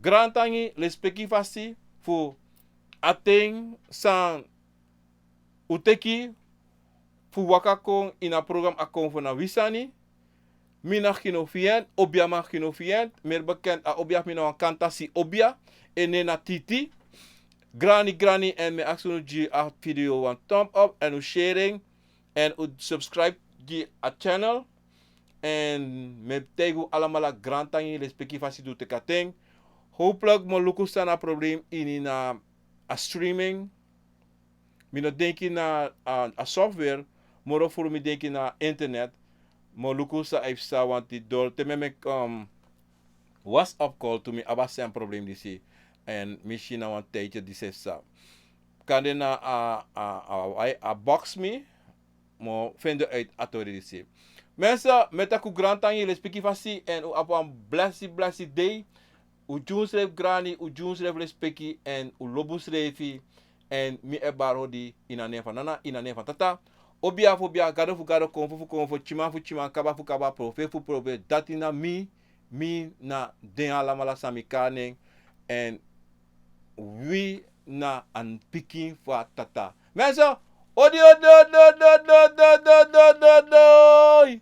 grantangi, lespeki fasi fu a ten san un teki fu waka kon ini a program A Konfo Na Wi Sani. Mi na Gino Fient, obia man Gino Fient, meer bekend a obia fu mi na wan kantasi obia, en nen na Titi. Grani, grani, èn mi e aksi unu gi a video wan thumb up, èn un sharing, èn un subscribe gi a channel. Èn mi e taigi un alamala grantangi, lespeki fasi di un teki a ten. Hopelijk mi o luku san na a probleem ini na a streaming. Mi no denki na a, a software, moro furu mi denki na internet. Mi o luku san a e psa, want doro te mi e meki, um, WhatsApp call tu mi abi a sem probleem disi. Èn mi si na wan tijdje disi e psa. Kande na a, a, a, a, a box mi, mi o fende uit a tori disi. Mensen, mi e taki un grantangi, lespeki fasi, èn un abi wan blesi, blesi dei. Un gi unsrefi grani, un gi unsrefi lespeki, èn un lobi unsrefi, èn mi e bari odi ini a nen fu Nana, ini a nen fu Tata. Obia fu obia, gado fu gado, konfo fu konfo, pikinman fu pikinman, kaba fu kaba, profeti fu profeti, dati na mi, mi na den alamala san mi kari nen, èn wi na a pikin fu a Tata. Mensen, odi, odi, odi.